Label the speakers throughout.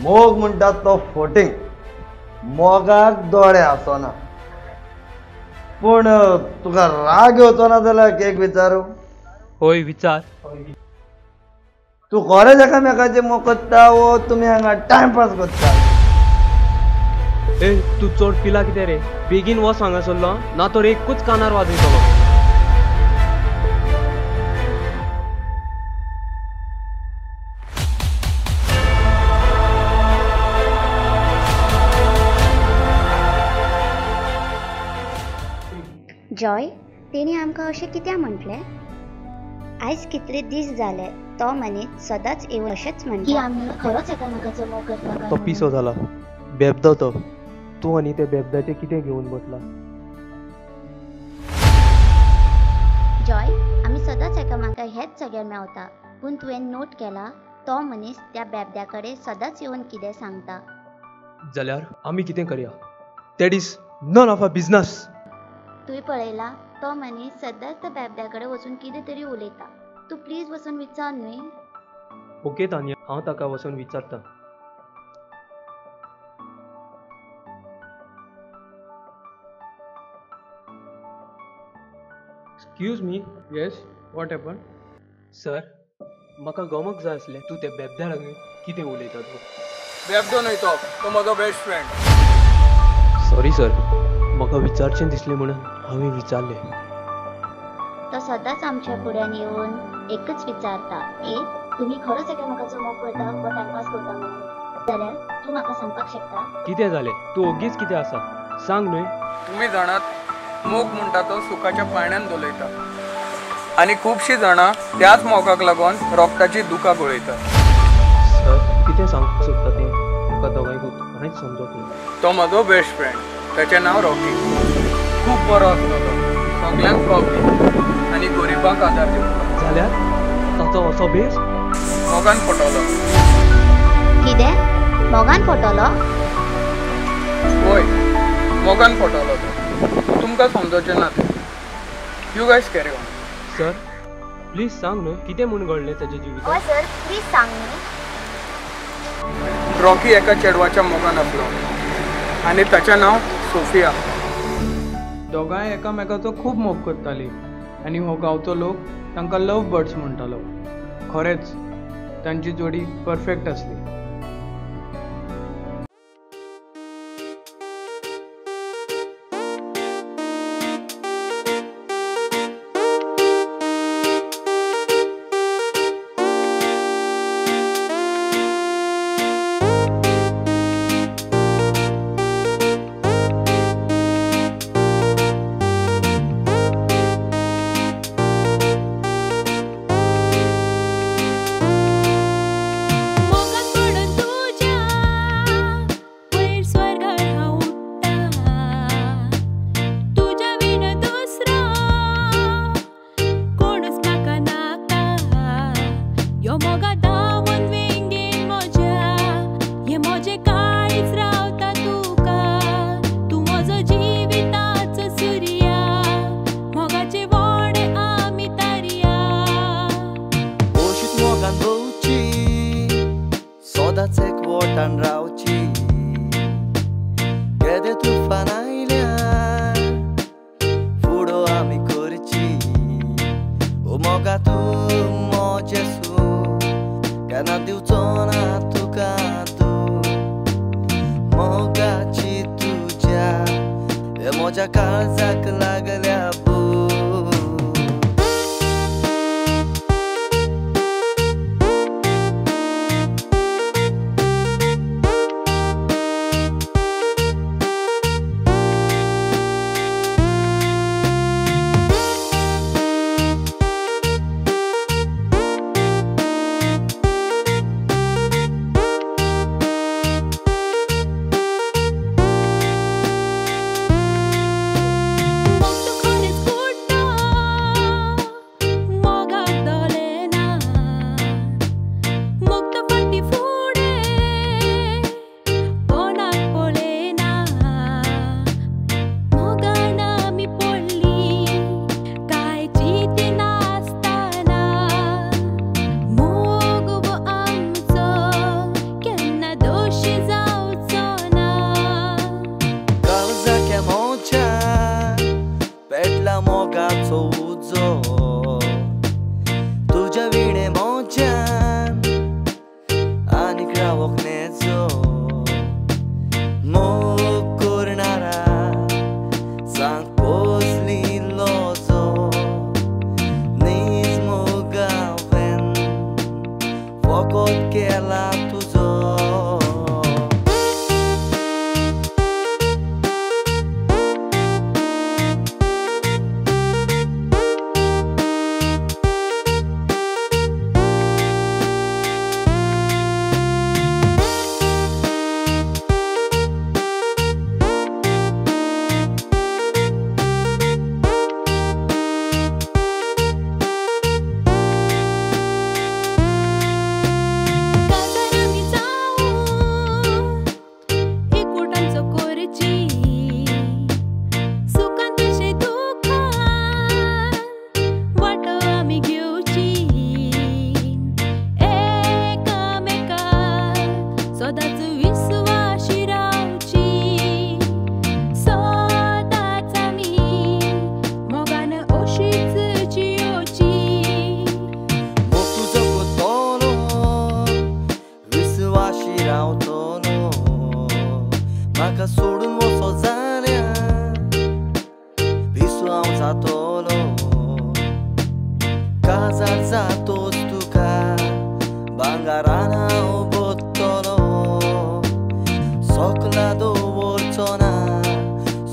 Speaker 1: मोग म्हणटात तो फोटींग, मोगाक दोळे आसना. पूण तुका राग येवचो ना जाल्यार एक विचारू?
Speaker 2: होय विचार.
Speaker 1: तूं खरेंच एकामेकाचे मोग करता वो तुमी हांगा टायमपास करता?
Speaker 2: ए तूं चड पिला कितें रे? बेगीन वच हांगासरलो ना तर एकूच कानार वाजयतलो.
Speaker 3: जॉय, तेणी आमकां अशें कित्याक म्हटलें? आयज कितले दीस जाले तो मनीस सदांच येवन अशेंच म्हणटा
Speaker 4: की आमी खरोच एकामेकाचो मोग करता.
Speaker 2: तो पिसो जाला, बेबदो तो. तूं आनी ते बेबदाचें कितें घेवन बसला?
Speaker 3: जॉय, आमी सदांच एकामेका हेच जाग्यार मेवता, पूण तुवें नोट केला तो मनीस त्या बेबद्या कडेन सदांच येवन कितें सांगता.
Speaker 2: जाल्यार आमी कितें करया? That is none of our business.
Speaker 3: तुवें पळयला तो मनीस सदांच त्या बेबद्या कडेन वचून कितें तरी उलयता. तूं प्लीज वचून विचार न्हय.
Speaker 2: ओके तान्या, हांव ताका वचून विचारता. Excuse me.
Speaker 5: Yes, what happen?
Speaker 2: Sir, म्हाका गमक जाय आसलें तूं त्या बेबद्या लागीं कितें उलयता तो.
Speaker 5: बेबदो न्हय तो, तो म्हजो बेस्ट फ्रेंड.
Speaker 2: सॉरी सर, म्हाका विचारचें दिसलें म्हणून हांवें विचारलें.
Speaker 3: तो सदांच आमच्या फुड्यान येवन एकच विचारता की
Speaker 4: तुमी खरोच एकामेकाचो मोग करता वा टायमपास करता म्हणून. जाल्यार तूं म्हाका सांगपाक शकता?
Speaker 2: कितें जालें? तूं ओगीच कितें आसा सांग न्हय.
Speaker 5: तुमी जाणात, मोग म्हणटा तो सुखाच्या पाण्यान धोलयता आनी खुबशीं जाणां त्याच मोगाक लागून रोगताची दुकां गळयतात.
Speaker 2: सर, कितें सांगपाक सोदता तें म्हाका दोगांयकूय कांयच समजोंक ना.
Speaker 5: तो म्हजो बेस्ट फ्रेंड, ताचें नांव रॉकी. खूब बरो आसलो तो, सगल्यांक पावपी आनी गरिबांक आदार दिवपी.
Speaker 2: जाल्यार ताचो असो भेस?
Speaker 5: मोगान फटवलो.
Speaker 3: कितें? मोगान फटवलो?
Speaker 5: होय, मोगान फटवलो तो. तुमकां समजोचें ना तें. You guys carry on.
Speaker 2: Sir please सांग न्हय कितें म्हूण घडलें ताच्या जिवितांत?
Speaker 3: हय सर, प्लीज सांग न्हय.
Speaker 5: रॉकी एका चेडवाच्या मोगान आसलो आनी ताचें नांव सोफिया. दोगांय एकामेकाचो खूब मोग करतालीं आनी हो गांवचो लोक तांकां लव बर्ड्स म्हणटालो. खरेंच तांची जोडी परफेक्ट आसली.
Speaker 6: It's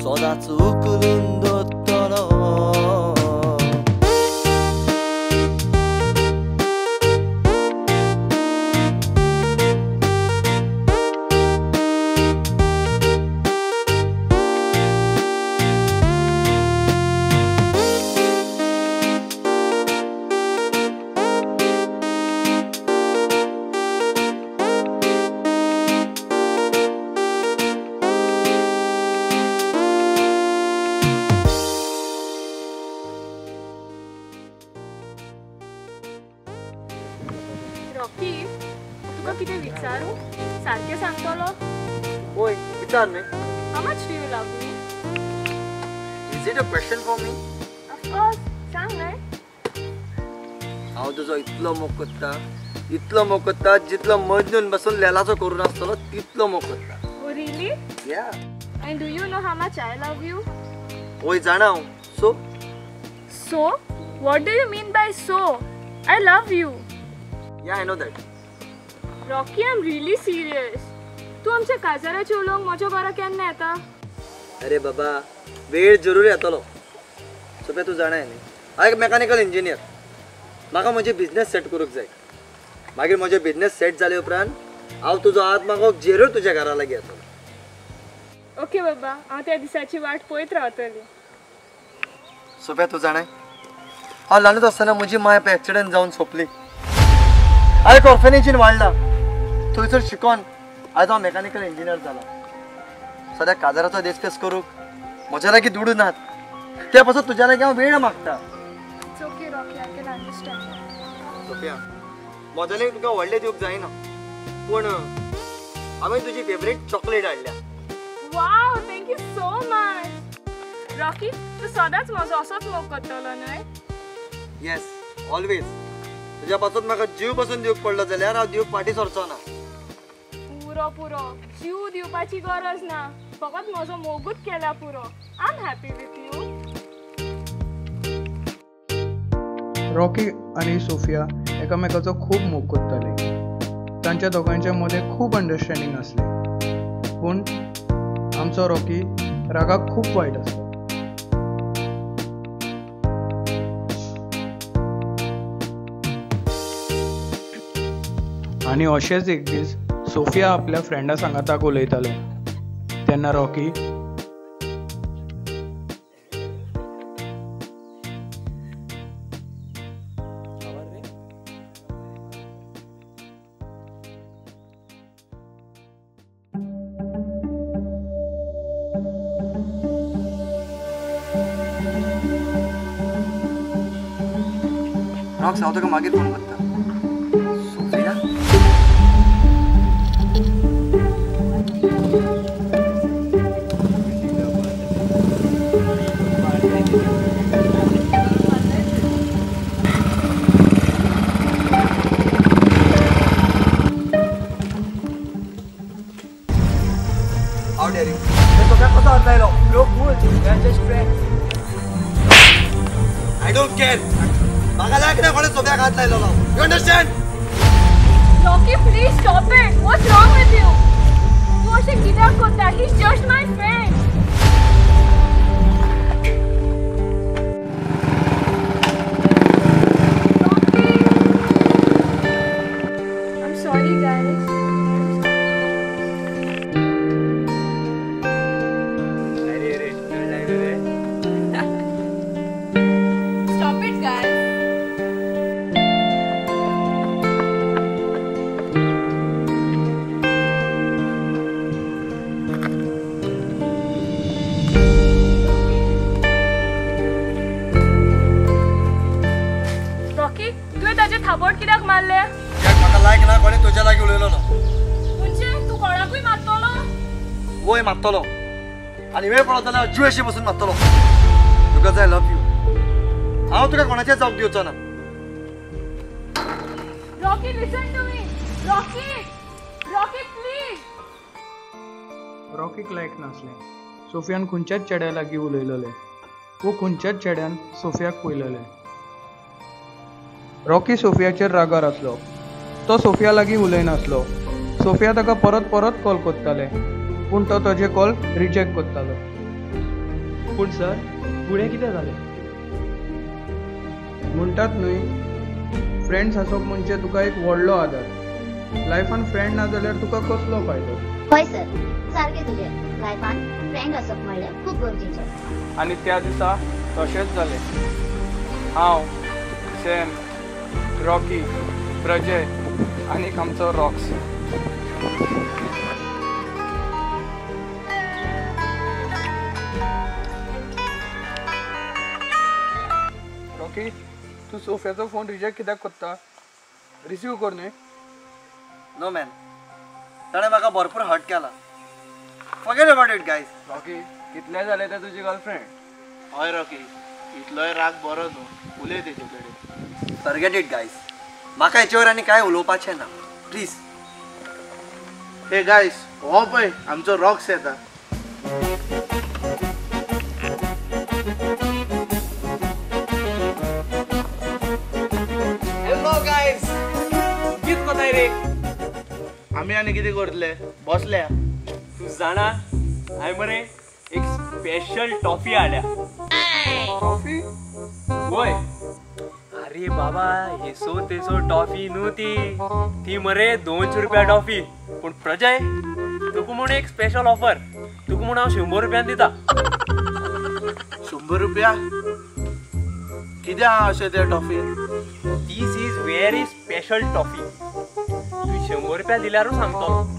Speaker 1: सदांच उखलून दवरतलो.
Speaker 6: रॉकी, तुका कितें विचारू? सारकें सांगतलो?
Speaker 1: वय, विचार न्ही.
Speaker 6: How much do you love me?
Speaker 1: Is it a question for me?
Speaker 6: Of course, सांग न्हय.
Speaker 1: हांव तुजो इतलो मोग करता, इतलो मोग करता, जितलो मजनून बसून लेलाचो करून आसतलो तितलो मोग करता.
Speaker 6: Oh really?
Speaker 1: Yeah.
Speaker 6: And do you know how much I love you?
Speaker 1: वय जाणा हांव. So?
Speaker 6: So? What do you mean by so? I love you.
Speaker 1: Yeah, I know that.
Speaker 6: Rocky, I'm really serious. तूं आमच्या काजाराचें उलोवंक म्हज्या घरा केन्ना येता?
Speaker 1: अरे बाबा, वेळ जरूर येतलो. सोप्या तूं जाणाय न्ही, हांव एक मेकॅनिकल इंजिनियर. म्हाका म्हजे बिजनेस सेट करूंक जाय. मागीर म्हजे बिजनेस सेट जाले उपरांत हांव तुजो हात मागोवंक जरूर तुज्या घरा लागीं येतलो.
Speaker 6: ओके बाबा, हांव त्या दिसाची वाट पळयत रावतली.
Speaker 1: सोप्या तूं जाणाय, हांव ल्हानूच आसतना म्हजी माय एक्सिडंट जावन सोंपली. हांव एक ऑर्फनेजीन वाडला. थंयसर शिकोन आयज हांव मेकॅनिकल इंजिनियर जाला. सद्या काजाराचो देसपेस करूंक म्हज्या लागीं दुडू नात, त्या पासून तुज्या लागीं हांव वेळ मागता.
Speaker 6: It's okay Rocky, I can understand.
Speaker 1: Sophia, म्हज्या लागीं तुका व्हडलें दिवंक जायना, पूण हांवें तुजी फेवरेट चॉकलेट हाडल्या.
Speaker 6: Wow, thank you so much. Rocky, तूं सदांच म्हजो असोच मोग करतलो न्हय?
Speaker 1: येस, ऑलवेज. तुज्या पासून म्हाका जीव पसून दिवंक पडलो जाल्यार हांव दिवंक फाटीं सरचो ना.
Speaker 6: पुरो पुरो, जीव दिवपाची गरज ना, फकत म्हजो मोगूच केला पुरो. I am happy with you.
Speaker 5: Rocky आनी सोफिया एकामेकाचो खूब मोग करताले. तांच्या दोगांच्या मदें खूब अंडरस्टँडींग आसलें. पूण आमचो रॉकी रागाक खूब वायट आसलो. आनी अशेंच एक दीस सोफिया आपल्या फ्रेंडा सांगाताक उलयतालें तेन्ना रॉकी
Speaker 1: रॉक्स, हांव तुका मागीर फोन करता. Sophia, How dare you? Sophia कसो हात लायलो? Bro, cool. We are just friends. I don't care. म्हाका लायक ना कोणें सोफ्याक हात लायलो. You understand?
Speaker 6: Rocky, please stop it. What's wrong with you? तूं अशें कित्याक करता? He is just my friend. Rocky, I'm sorry guys. Stop it guys. Rocky, तुवें ताजें थापोट कित्याक मारलें?
Speaker 1: म्हाका लायक ना कोणें तुज्या लागीं उलयलो ना.
Speaker 6: म्हणजे तूं कोणाकूय मारतलो?
Speaker 1: वय मारतलो, आनी वेळ पडत जाल्यार जिवेशी बसून मारतलो. Because I love you. हांव तुका कोणाचें जावंक दिवचो ना.
Speaker 6: Rocky, listen to me. Rocky, Rocky please.
Speaker 5: रॉकीक लायक नासलें सोफियान खंयच्याच चेड्या लागीं उलयलेलें वो खंयच्याच चेड्यान सोफियाक पळयलेलें. रॉकी सोफियाचेर रागार आसलो. तो सोफिया लागीं उलयनासलो. सोफिया ताका परत परत कॉल करतालें, पूण तो ताजे कॉल रिजेक्ट करतालो.
Speaker 2: पूण सर फुडें कितें जालें?
Speaker 5: म्हणटात न्हय, फ्रेंड्स आसप म्हणजे तुका एक व्हडलो आदार. लायफान फ्रेंड ना जाल्यार तुका कसलो फायदो?
Speaker 3: हय सर, सारकें तुजें. लायफान फ्रेंड आसप म्हणल्यार खूब गरजेचें.
Speaker 5: आनी त्या दिसा तशेंच जालें. हांव, सॅम, रॉकी, प्रजय आनी आमचो रॉक्स. रॉकी, तूं सोफियाचो फोन रिजेक्ट कित्याक करता? रिसीव कर न्हय.
Speaker 1: नो मॅन, ताणें म्हाका भरपूर हर्ट केला. Forget about it guys.
Speaker 7: Rocky, कितलें जालें तें तुजी गर्लफ्रेंड.
Speaker 8: हय रॉकी, इतलोय राग बरो न्हू, उलय तेजे कडेन.
Speaker 1: फॉरगेट it guys, म्हाका हेचेवर आनी कांय उलोवपाचें ना, प्लीज.
Speaker 8: हे गायज, हो पळय आमचो रॉक्स येता.
Speaker 2: हॅलो गायज, कित कोताय रे?
Speaker 8: आमी आनी कितें करतले, बसल्या.
Speaker 2: तूं जाणा, हांवें मरे एक स्पेशल टॉफी हाडल्या.
Speaker 5: टॉफी?
Speaker 2: वय. अरे बाबा, हेसो तेसो टॉफी न्हू ती, ती मरे 200 रुपया टॉफी. पूण प्रजय, तुका म्हूण एक स्पेशल ऑफर, तुका म्हूण हांव 100 रुपयान दिता.
Speaker 8: 100 रुपया? कितें आहा अशें त्या टॉफीन?
Speaker 2: This is very special toffee. तूं 100 रुपया दिल्यारूच सांगतलो.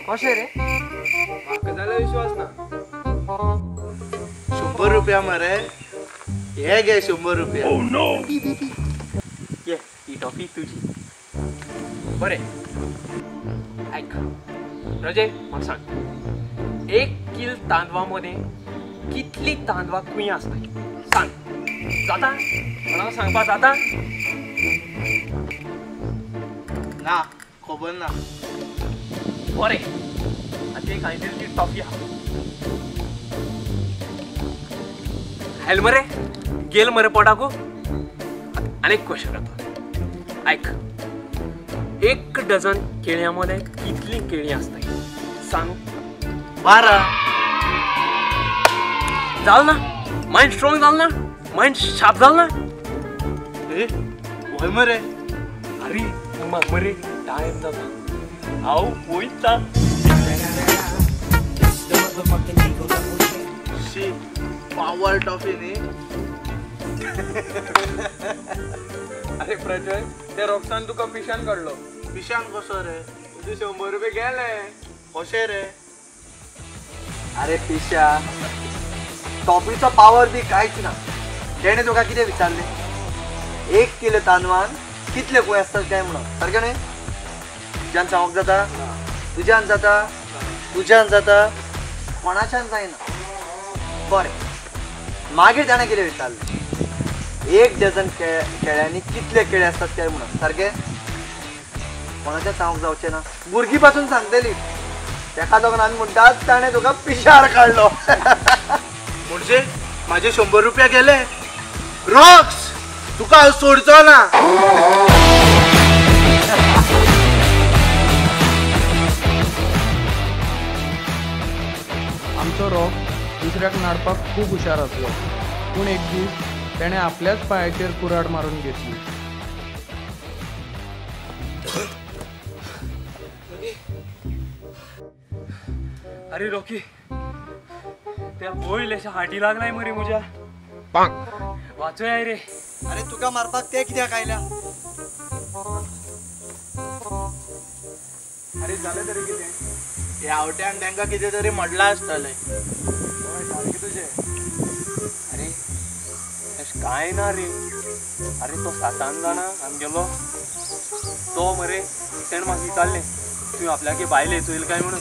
Speaker 1: कशें रे?
Speaker 5: म्हाका जाल्यार विश्वास ना.
Speaker 8: 100 रुपया मरे, हे घे 100 रुपया.
Speaker 2: ये ही टॉफी तुजी. बरें आयक प्रजय, म्हाका सांग, 1 किल तांदवा मदें कितली तांदवा कुंय आसता? सांग. जाता कोणाक सांगपा जाता?
Speaker 8: ना, खबर ना.
Speaker 2: बरें, आतां एक हांवें दिली ती टॉफी आहा. खायल मरे, गेल मरे पोटाकू. आनी एक क्वेश्चन जाता, आयक, 1 डझन केळ्यां मदें कितलीं केळीं आसता? सांग.
Speaker 8: 12.
Speaker 2: जाल ना? मायंड स्ट्रॉंग जाल ना? मायंड शार्प जाल ना?
Speaker 8: ए वय मरे.
Speaker 2: अरे म्हाका मरे टायम जाता, हांव वयता.
Speaker 8: शी, पावर टॉफी न्ही.
Speaker 5: अरे प्रजय, त्या रॉक्सान तुका पिशान काडलो.
Speaker 8: पिशान कसो रे?
Speaker 5: तुजे 100 रुपये गेले.
Speaker 8: कशें रे?
Speaker 1: अरे पिशा, टॉफीचो पावर बी कांयच ना. तेणें तुका कितें विचारलें? 1 किलो तांदवान कितले कुंय आसतात काय म्हणून, सारकें न्हय? तुज्यान सांगूंक जाता? तुज्यान जाता? तुज्यान जाता? कोणाच्यान जायना. बरें, मागीर ताणें कितें विचारलें? 1 डझन केळ्यांनी कितले केळे आसतात काय म्हणून, सारकें? कोणाच्यान सांगूंक जावचें ना. भुरगीं पासून सांगतली. तेका लागून आमी म्हणटात ताणें तुका पिशार काडलो.
Speaker 8: म्हणजे म्हाजे 100 रुपया गेले. रॉक्स, तुका हांव सोडचो ना.
Speaker 5: आमचो रॉक दुसऱ्याक नाडपाक खूब हुशार आसलो, पूण एक दीस तेणें आपल्याच पांयाचेर कुराड मारून घेतली.
Speaker 2: अरे रॉकी, त्या वयल्याच्या हाटी लागलाय मरे म्हज्या. वाचोय रे.
Speaker 1: अरे तुका मारपाक ते कित्याक आयल्या?
Speaker 5: अरे जालें तरी कितें?
Speaker 8: ह्या आवट्यान तांकां कितें तरी म्हणलां आसतलें.
Speaker 5: हय सारकें तुजें.
Speaker 2: अरे तशें कांय ना रे. अरे तो सातान जाणा आमगेलो, तो मरे तेणें म्हाका विचारलें, तुवें आपल्यागे बायले चोयल काय म्हणून.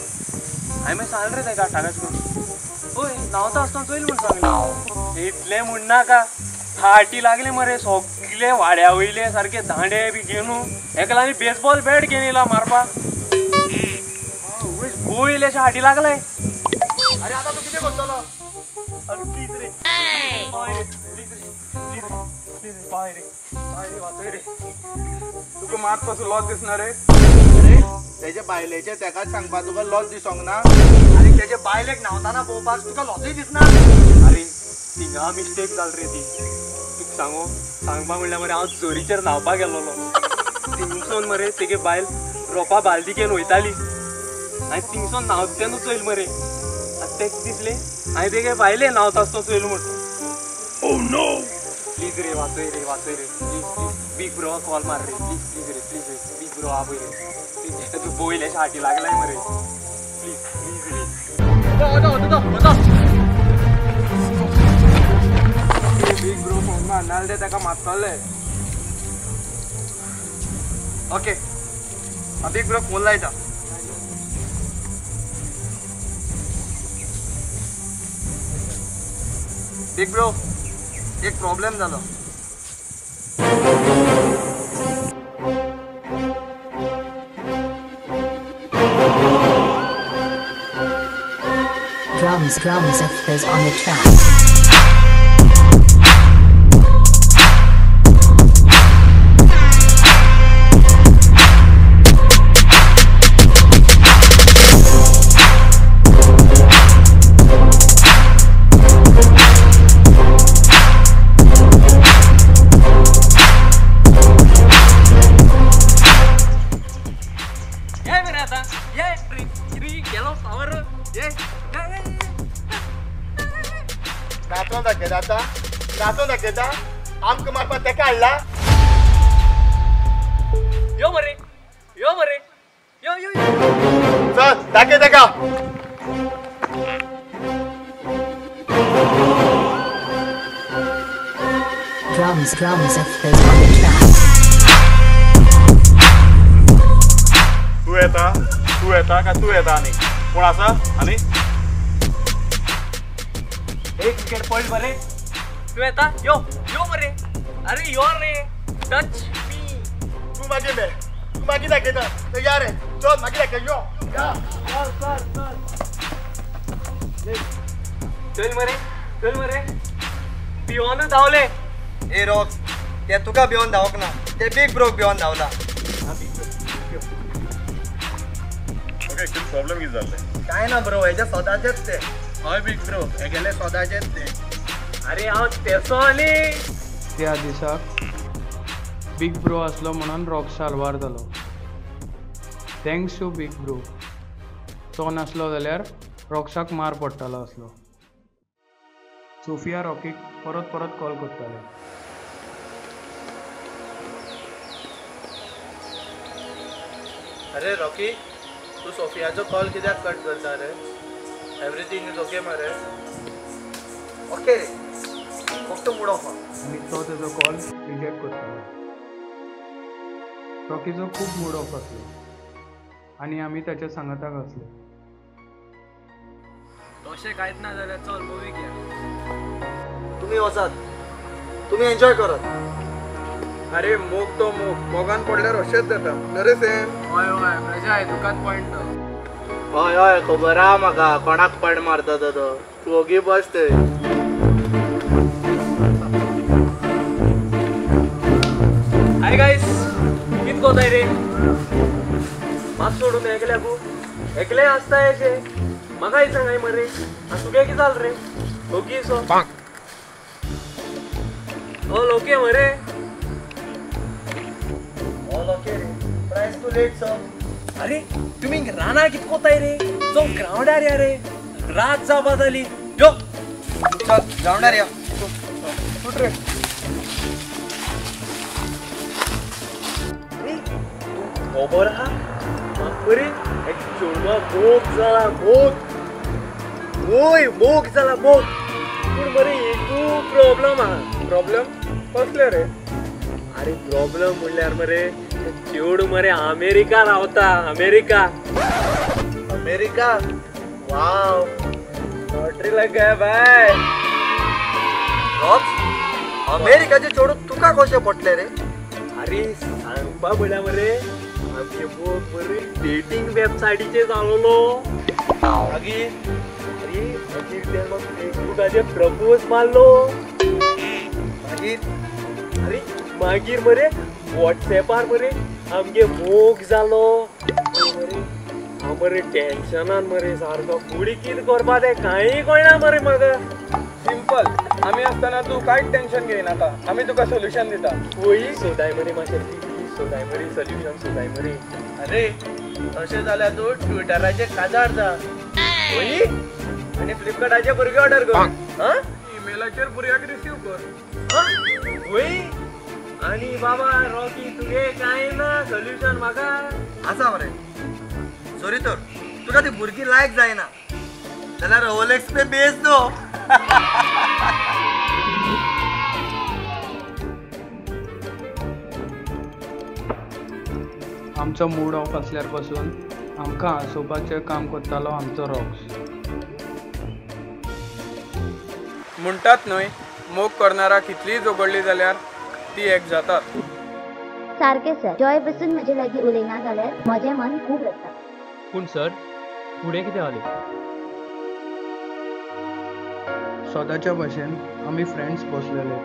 Speaker 2: हांवें मागीर सांगलें रे ताका सागाच करून, हय न्हांवता आसतना चोयल म्हूण सांगलें. इतलें म्हणनाका, फाटी लागले मरे सगळे वाड्या वयले सारके दांडे बी घेवन, हेका लागून बेसबॉल बॅट घेवन येयला मारपाक. गोयले अशें हाटी लागले.
Speaker 1: अरे आतां तूं कितें करतलो? अरे प्लीज रे, पांय रे, प्लीज रे, प्लीज रे, प्लीज रे, पांय रे, पांय रे, वाचय रे.
Speaker 5: तुका मात पासून लॉस दिसना रे?
Speaker 1: अरे
Speaker 8: तेजे बायलेचे तेकाच सांगपा तुका लॉस दिसोंक ना?
Speaker 1: आनी तेजे बायलेक न्हांवताना पळोवपाक तुका लॉसूय दिसना?
Speaker 2: अरे थिंगा मिस्टेक जाल रे ती. तुका सांगो सांगपा म्हणल्यार मरे हांव जोरीचेर न्हांवपाक गेल्लोलो. थिंगसोन मरे तेगे बायल रोपा बालदिकेन वयताली आनी थिंगसोन न्हांवता तेन्ना चोयल मरे. आनी तेका दिसलें हांवें तेगे बायले न्हांवता आसतना चोयल म्हूण.
Speaker 8: Oh no!
Speaker 2: Please रे वाचय रे, वाचय रे, please please big bro call मार रे, प्लीज प्लीज रे, प्लीज रे बीग ब्रो आपय रे, प्लीज तूं बोयले हाटी लागलाय मरे, प्लीज प्लीज रे.
Speaker 5: बीग ब्रो फोन मार नाजाल्यार ते ताका मारतले.
Speaker 1: ओके बीग ब्रो फोन लायता. बीग ब्रो एक प्रॉब्लेम जालो.
Speaker 9: Drums, drums, is on the track.
Speaker 8: नाचोन दाखयता आतां, नाचोन दाखयता. आमकां मारपाक तेका हाडला.
Speaker 2: यो मरे, यो मरे, यो यो.
Speaker 8: चल दाखय तेका.
Speaker 9: Drums, drums, is on the track.
Speaker 10: तूं येता, तूं येता काय तूं येता आनी कोण आसा आनी?
Speaker 2: एक विकेट पडली मरे. तूं येता? यो यो मरे. अरे यो रे, टच मी.
Speaker 8: तूं मागीर मेळ, तूं मागीर दाखयता. या रे चल मागीर दाखय. यो
Speaker 2: चल चल चल चल मरे, चल मरे. भियोनू धांवले.
Speaker 1: ए रॉक्स, ते तुका भियोन धांवक ना, ते बीग ब्रोक भियोन धांवला.
Speaker 10: ओके कितें प्रॉब्लम कितें जाल्लें?
Speaker 1: काय ना ब्रो, हेजे सदांचेच ते.
Speaker 8: हय बीग ब्रो, हेगेले सदांचेच ते.
Speaker 2: अरे हांव तेसो आनी
Speaker 5: त्या दिसाक बीग ब्रो आसलो म्हणून रॉक साल्वार जालो. Thanks to big bro. तो नासलो जाल्यार रॉक्साक मार पडटालो आसलो. सोफिया रॉकीक परत परत कॉल करतालें.
Speaker 8: अरे रॉकी, तूं सोफियाचो कॉल कित्याक कट करता रे? एवरीथींग is okay मरे?
Speaker 1: ओके रे, फक्त मूड ऑफ.
Speaker 5: आनी तो तेजो कॉल रिजेक्ट करतालो. रॉकीचो खूब मूड ऑफ आसलो आनी आमी ताच्या सांगाताक आसले.
Speaker 2: तशें कांयच ना जाल्यार चल मुवीक या.
Speaker 1: तुमी वचात, तुमी एन्जॉय करात.
Speaker 5: अरे मोग तो मोग, मोगान पडल्यार अशेंच जाता न्हय रे सेम?
Speaker 7: हय हय प्रजा, तुकाच पॉयंट तो.
Speaker 8: हय हय खबर आहा म्हाका कोणाक पॉयंट मारता तो. तूं ओगी बस थंय.
Speaker 2: हाय गायस, कित कोताय रे? मात सोडून एकल्याकू एकले आसता अशें म्हाका सांगाय मरे. आनी तुगे कितें जालें रे? ओगी सो ऑल ओके मरे?
Speaker 1: ऑल ओके रे, प्रायस टू लेट सर.
Speaker 2: अरे तुमी रानां कित कोताय रे? चल ग्रावंडार या रे, रात जावपा जाली. यो
Speaker 1: चल ग्रावंडार या.
Speaker 5: फुट रे.
Speaker 2: खबर आहा म्हाका मरे एक चेडवा मोग जाला, मोग. वोय मोग जाला मोग. पूण मरे एकू प्रॉब्लम आहा.
Speaker 5: प्रॉब्लम कसले रे?
Speaker 2: अरे प्रॉब्लम म्हणल्यार मरे चेडू मरे अमेरिका रावता. अमेरिका.
Speaker 8: अमेरिका? वाव,
Speaker 2: लॉटरी लग गया भाई.
Speaker 1: रॉक्स, अमेरिकाचे चेडू तुका कशें पटलें रे?
Speaker 2: अरे सांगपा म्हणल्यार मरे आमगे मोग मरे डेटींग वेबसायटीचेर जालोलो. मागीर अरे मागीर ते फेसबुकाचेर प्रपोज मारलो. मागीर अरे मागीर मरे वॉट्सएपार मरे आमगे मोग जालो. मरे टेन्शनान मरे सारको फुडें कितें करपा तें कांय कळना मरे म्हाका.
Speaker 5: सिंपल, आमी आसतना तूं कांयच टेन्शन घेयनाका, आमी तुका सोल्युशन दिता.
Speaker 2: वय सोदाय मरे मातशें, प्लीज सोदाय मरे सोल्युशन सोदाय मरे.
Speaker 8: अरे तशें जाल्यार तूं ट्विटराचेर काजार जा
Speaker 2: वय आनी फ्लिपकार्टाचेर भुरगे ऑर्डर कर. हां
Speaker 5: ईमेलाचेर भुरग्याक रिसीव कर.
Speaker 2: वय आनी बाबा रॉकी तुगे कांय ना सोल्युशन म्हाका.
Speaker 1: आसा मरे सॉरी तर तुका ती भुरगीं लायक जायना जाल्यार रोलेक्स पे बेच दो.
Speaker 5: आमचो मूड ऑफ आसल्यार पासून आमकां हांसोवपाचें काम करतालो आमचो रॉक्स. म्हणटात न्हय, मोग करणारा कितलीय झगडली जाल्यार ती एक जातात.
Speaker 3: सारकें सर, जॉय बसून म्हजे लागीं उलयना जाल्यार म्हजें मन खूब रडटा.
Speaker 2: पूण सर फुडें कितें जालें?
Speaker 5: सदांच्या भशेन आमी फ्रेंड्स बसलेले.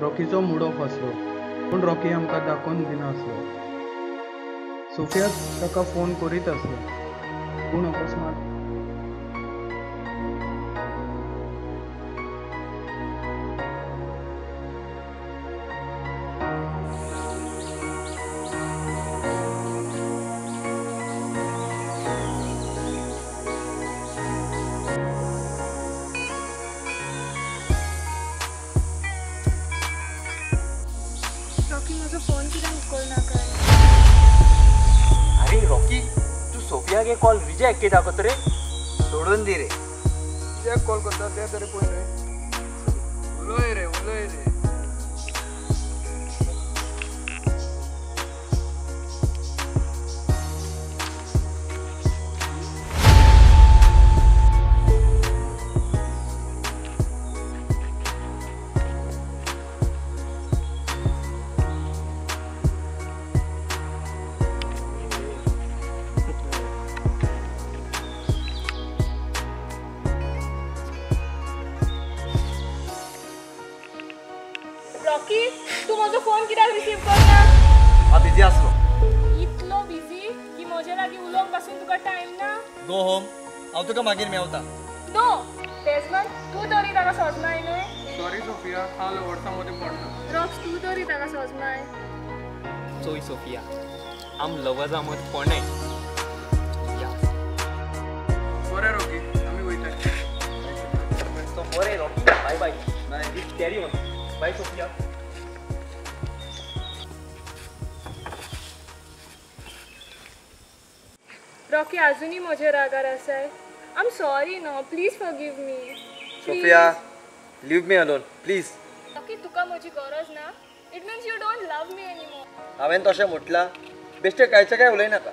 Speaker 5: रॉकीचो मूड ऑफ आसलो पूण रॉकी आमकां दाखोवन दिनासलो. सोफिया ताका फोन करीत आसलें पूण अकस्मात
Speaker 6: रॉकी म्हजो फोन कित्याक उखलना काय?
Speaker 2: अरे रॉकी तूं सोफियागे कॉल रिजेक्ट कित्याक करता रे?
Speaker 1: सोडून दी रे.
Speaker 5: कित्याक कॉल करता तें तरी पळय न्हय. उलय रे उलय रे.
Speaker 6: रॉकी तूं म्हजो फोन कित्याक रिसीव करना?
Speaker 1: हांव बिजी आसलो.
Speaker 6: इतलो बिजी की म्हजे लागीं उलोवंक पासून तुका टायम ना?
Speaker 1: गो होम, हांव तुका मागीर मेवता.
Speaker 6: नो डेजमंड, तूं तरी ताका सोदनाय न्हय?
Speaker 5: सॉरी सोफिया, हांव लवर्सां मदीं पडना.
Speaker 6: रॉक्स तूं तरी ताका सोदनाय.
Speaker 2: चोय सोफिया, आम लवर्सां मदीं पडनाय.
Speaker 5: बरें रॉकी, आमी वयता.
Speaker 2: बरें Rocky, bye bye. Carry on. Bye Sophia.
Speaker 6: Rocky अजूनही म्हजे रागार आसाय. I am sorry no, please forgive me.
Speaker 1: Sophia leave me alone please.
Speaker 6: Rocky तुका म्हजी गरज ना. It means you don't love me anymore.
Speaker 1: हांवें तशें म्हटलां? बेश्टें कांयचें कांय उलयनाका.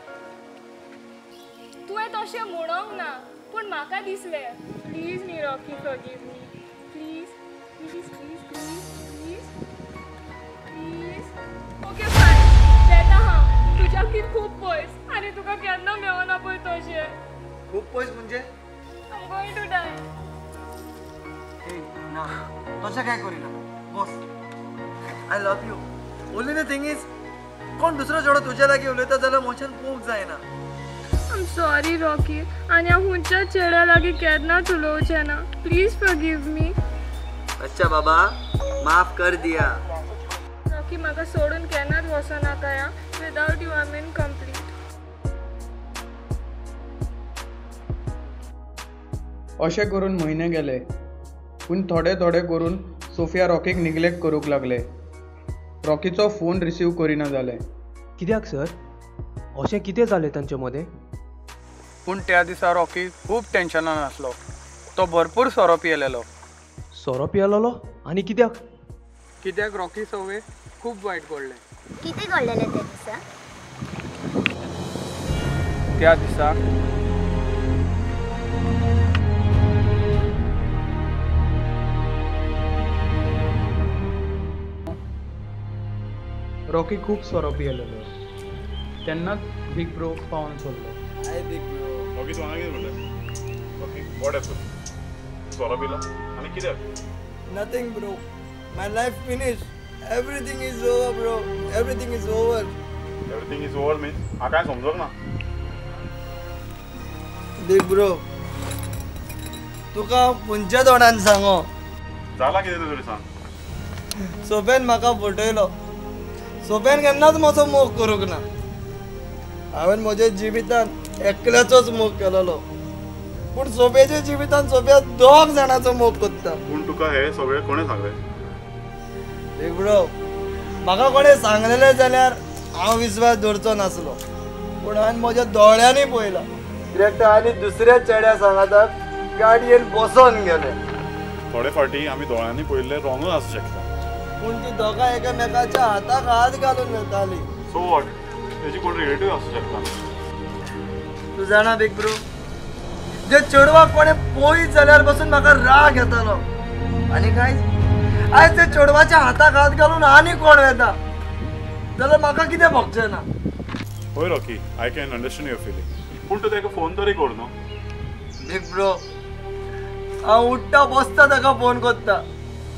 Speaker 6: तुवें तशें म्हणोंक ना पूण म्हाका दिसलें. प्लीज न्ही Rocky, forgive me please please please please please please. Okay fine, येता हांव. तुज्याकीर खूब पयस आनी तुका केन्ना मेळना पळय तशें.
Speaker 1: खूब पयस म्हणजे?
Speaker 6: I am going to die.
Speaker 1: ए ना, तशें कांय करिना. बस I love you. Only the thing is कोण दुसरो चेडो तुज्या लागीं उलयता जाल्यार म्हज्यान पोवंक जायना.
Speaker 6: I am sorry Rocky, आनी हांव खंयच्याच चेड्या लागीं केन्नाच उलोवचें ना. Please forgive me.
Speaker 1: अच्छा बाबा, माफ कर दिया.
Speaker 6: रॉकी म्हाका सोडून केन्नाच वचनाका. Without you I am incomplete.
Speaker 5: अशें करून म्हयने गेले पूण थोडे थोडे करून सोफिया रॉकीक निग्लेक्ट करूंक लागले. रॉकीचो फोन रिसीव करिना जालें.
Speaker 2: कित्याक सर अशें कितें जालें तांचे मदें?
Speaker 5: पूण त्या दिसा रॉकी खूब टेन्शनान आसलो. तो भरपूर सोरो पियेलेलो.
Speaker 2: सोरो पियेलेलो आनी कित्याक?
Speaker 5: कित्याक रॉकी सवे खूब वायट घडलें.
Speaker 3: कितें घडलेलें त्या दिसा?
Speaker 5: त्या दिसा रॉकी खूब सोरो पियेलेलो. तेन्नाच बीग ब्रो पावन सोडलो.
Speaker 1: हाय बीग ब्रो.
Speaker 10: रॉकी तूं हांगा कितें म्हणटा? Rocky what happen? सोरो पिला आनी कित्याक?
Speaker 1: Nothing bro, my life finish. Everything is over bro, everything is over.
Speaker 10: Everything is over means हांव कांय समजोंक ना.
Speaker 1: बिग ब्रो, तुका खंयच्या तोंडान सांगो?
Speaker 10: जाला कितें तरी सांग.
Speaker 1: सोफ्यान म्हाका फटयलो. सोफ्यान केन्नाच म्हजो मोग करूंक ना. हांवें म्हज्या जिवितांत एकल्याचोच मोग केलेलो, पूण सोफ्याच्या जिवितांत सोफ्या दोग जाणांचो मोग करता.
Speaker 10: पूण तुका हें सगळें कोणें सांगलें?
Speaker 1: बिग ब्रो, म्हाका कोणें सांगलेलें जाल्यार हांव विस्वास दवरचो नासलो, पूण हांवें म्हज्या दोळ्यांनी पळयलां. कित्याक तर आनी दुसऱ्या चेड्या सांगाताक गाडयेन बसोन गेले.
Speaker 10: थोडे फावटी आमी दोळ्यांनी पळयल्लें रोंगूच आसूं शकता.
Speaker 1: पूण ती दोगां एकामेकाच्या हाताक हात घालून वताली.
Speaker 10: सो what, तेजी कोण रिलेटीव आसूं शकता.
Speaker 1: तूं जाणा बिग ब्रो, जे चेडवाक कोणें पळयत जाल्यार बसून म्हाका राग येतालो, आनी काय आयज त्या चेडवाच्या हाताक हात घालून आनी कोण वेता जाल्यार म्हाका कितें भोगचें ना.
Speaker 10: हय Rocky, I can understand your feeling, पूण तूं ताका फोन तरी कर न्हू.
Speaker 1: बिग ब्रो, हांव उठ्ठा बसता ताका फोन करता,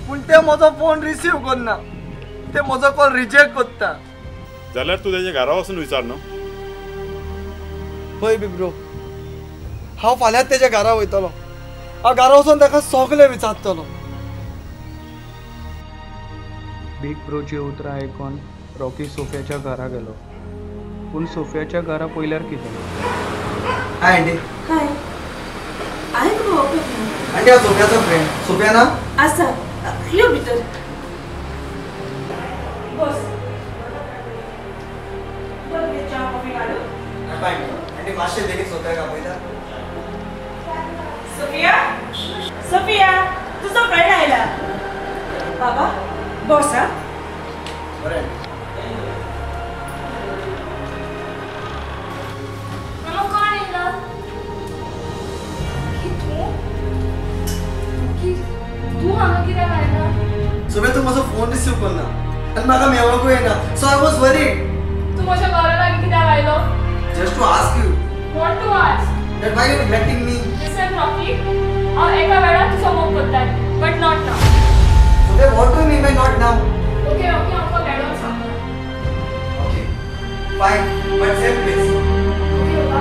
Speaker 1: पूण ते म्हजो फोन रिसीव करना, ते म्हजो कॉल रिजेक्ट करता.
Speaker 10: जाल्यार तूं तेज्या घरा वचून विचार न्हू.
Speaker 1: हय बिग ब्रो, हांव फाल्यांच तेज्या घरा वयतलो. हांव घरा वचून ताका सगळें विचारतलो.
Speaker 5: बिग ब्रोची उतरां आयकून रॉकी सोफ्याच्या घरा गेलो. पूण सोफ्याच्या घरा पळयल्यार कितें?
Speaker 1: Hi aunty.
Speaker 11: हाय. हांवें तुका वळखलें.
Speaker 1: आंटी, हांव सोफ्याचो फ्रेंड. सोफ्या ना?
Speaker 11: आसा, यो भितर बस. बरें, च्या कॉफी काडूं?
Speaker 1: आंटी, मातशें बेगीन सोफ्याक आपयता.
Speaker 11: सोफिया, सोफिया, तुजो फ्रेंड आयला. बाबा बस. हा
Speaker 1: बरें.
Speaker 6: मामा कोण येयला? की तूं? की तूं हांगा कित्याक आयला?
Speaker 1: सोफ्या, तूं म्हजो फोन रिसीव करना आनी म्हाका मेळोंकूय येना, सो I was worried.
Speaker 6: तूं म्हज्या घरा लागीं कित्याक आयलो?
Speaker 1: Just to ask you.
Speaker 6: What to ask?
Speaker 1: That why you neglecting me?
Speaker 6: Listen Rocky, हांव एका वेळार तुजो मोग करतालें, but not now.
Speaker 1: Sophia, what do you mean by not now?
Speaker 6: Okay Rocky, हांव तुका मेळोन सांगता.
Speaker 1: Okay, fine, but same place.
Speaker 6: Okay बाबा.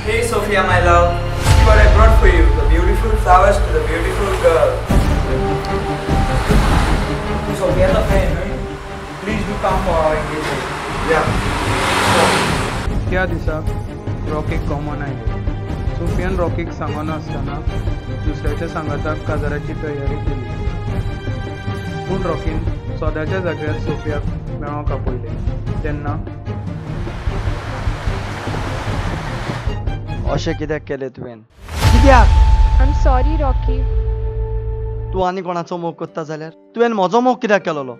Speaker 7: Hey Sophia, my love, see what I brought for you, the beautiful flowers to the beautiful girl. Sophia the friend, right? Please do come for our engagement.
Speaker 1: Yeah.
Speaker 5: त्या दिसाक रॉकीक common आयलें. सोफियान रॉकीक सांगनासतना दुसऱ्याच्या सांगाताक काजाराची तयारी केली. पूण रॉकीन सदाच्या जाग्यार सोफियाक मेळोंक आपयलें. तेन्ना
Speaker 1: अशें कित्याक केलें तुवें? कित्याक?
Speaker 6: I am sorry Rocky.
Speaker 1: तूं आनी कोणाचो मोग करता जाल्यार तुवें म्हजो मोग कित्याक केलोलो?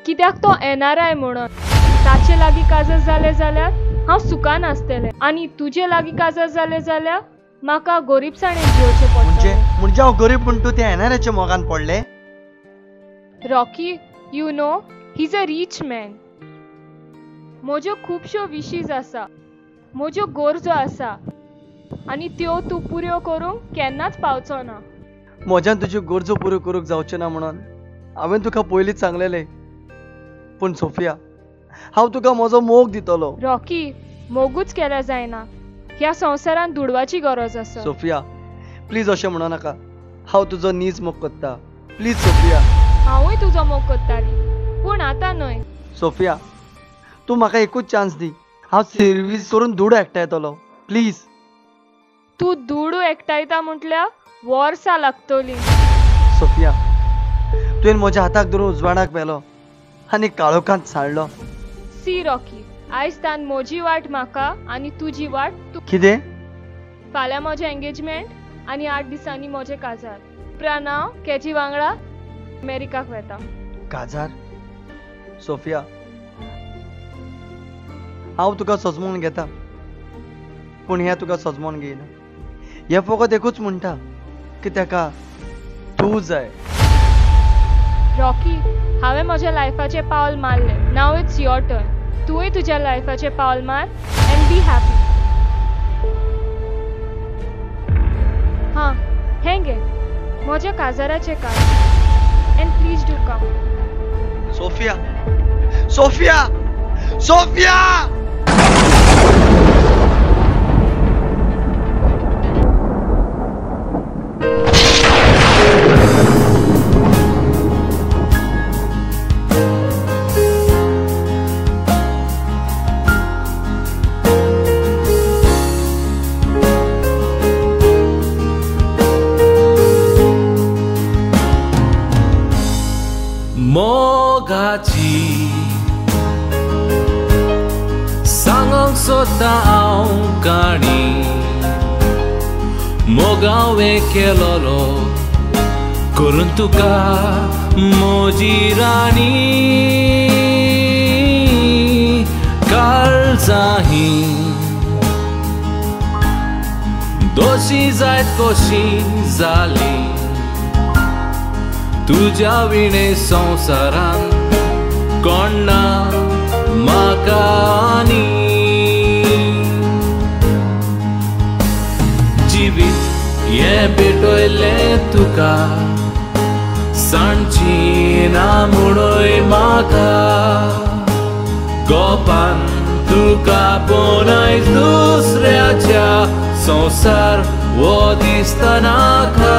Speaker 6: कित्याक तो NRI म्हणून. ताचे लागीं काजार जालें जाल्यार हांव सुखान आसतलें, आनी तुजे लागीं काजार जालें जाल्यार म्हाका गरीबसाणेन जियोवचें पडटलें.
Speaker 1: म्हणजे हांव गरीब म्हूण तूं त्या NRIच्या मोगान पडलें?
Speaker 6: Rocky, you know he is a rich man. म्हज्यो खुबश्यो विशीज आसा, म्हज्यो गरजो आसा, आनी त्यो तूं पुऱ्यो करूंक केन्नाच पावचो ना.
Speaker 1: म्हज्यान तुज्यो गरजो पुऱ्यो करूंक जावच्यो ना म्हणून हांवें तुका पयलींच सांगलेलें. पूण सोफिया, हांव तुका म्हजो मोग दितलो.
Speaker 6: रॉकी, मोगूच केल्यार जायना, ह्या संवसारांत दुडवाची गरज आसा.
Speaker 1: सोफिया, प्लीज अशें म्हणो नाका. हांव तुजो नीज मोग करता. Please Sophia.
Speaker 6: हांवूय तुजो मोग करताली, पूण आतां न्हय.
Speaker 1: सोफिया, तूं म्हाका एकूच चान्स दी. हांव सर्वीस करून दुडू एकठांयतलो. प्लीज.
Speaker 6: तूं दुडू एकठांयता म्हटल्यार वर्सां लागतलीं.
Speaker 1: सोफिया, तुवें म्हज्या हाताक धरून उजवाडाक व्हेलो आनी काळोखांत सांडलो.
Speaker 6: सी रॉकी, आयज तान म्हजी वाट म्हाका आनी तुजी वाट तूं.
Speaker 1: कितें?
Speaker 6: फाल्यां म्हजें एंगेजमेंट आनी 8 दिसांनी म्हजें काजार. उपरांत हांव केजी वांगडा अमेरिकाक वता.
Speaker 1: काजार? सोफिया, हांव तुका सजमोवन घेता, पूण हें तुका सजमोवन घेयना. हें फकत एकूच म्हणटा की ताका तूं जाय.
Speaker 6: रॉकी, हांवें म्हज्या लायफाचें पावल मारलें. Now it's your turn. तुवें तुज्या लायफाचें पावल मार एंड बी हॅपी. हां, हें घे म्हज्या काजाराचें card, and please do come.
Speaker 1: Sophia, Sophia, Sophia.
Speaker 12: सांगता हांव काणी मोगावे केलोलो करून तुका म्हजी राणी काळजाही दोशी जायत कशी जाली तुज्या विणे संवसारान कोण ना म्हाका आनी जिवीत हें भेटयलें तुका सांजची ना म्हणूय म्हाका गोपान तुका पळोवन दुसऱ्याच्या संवसार हो दिसता नाका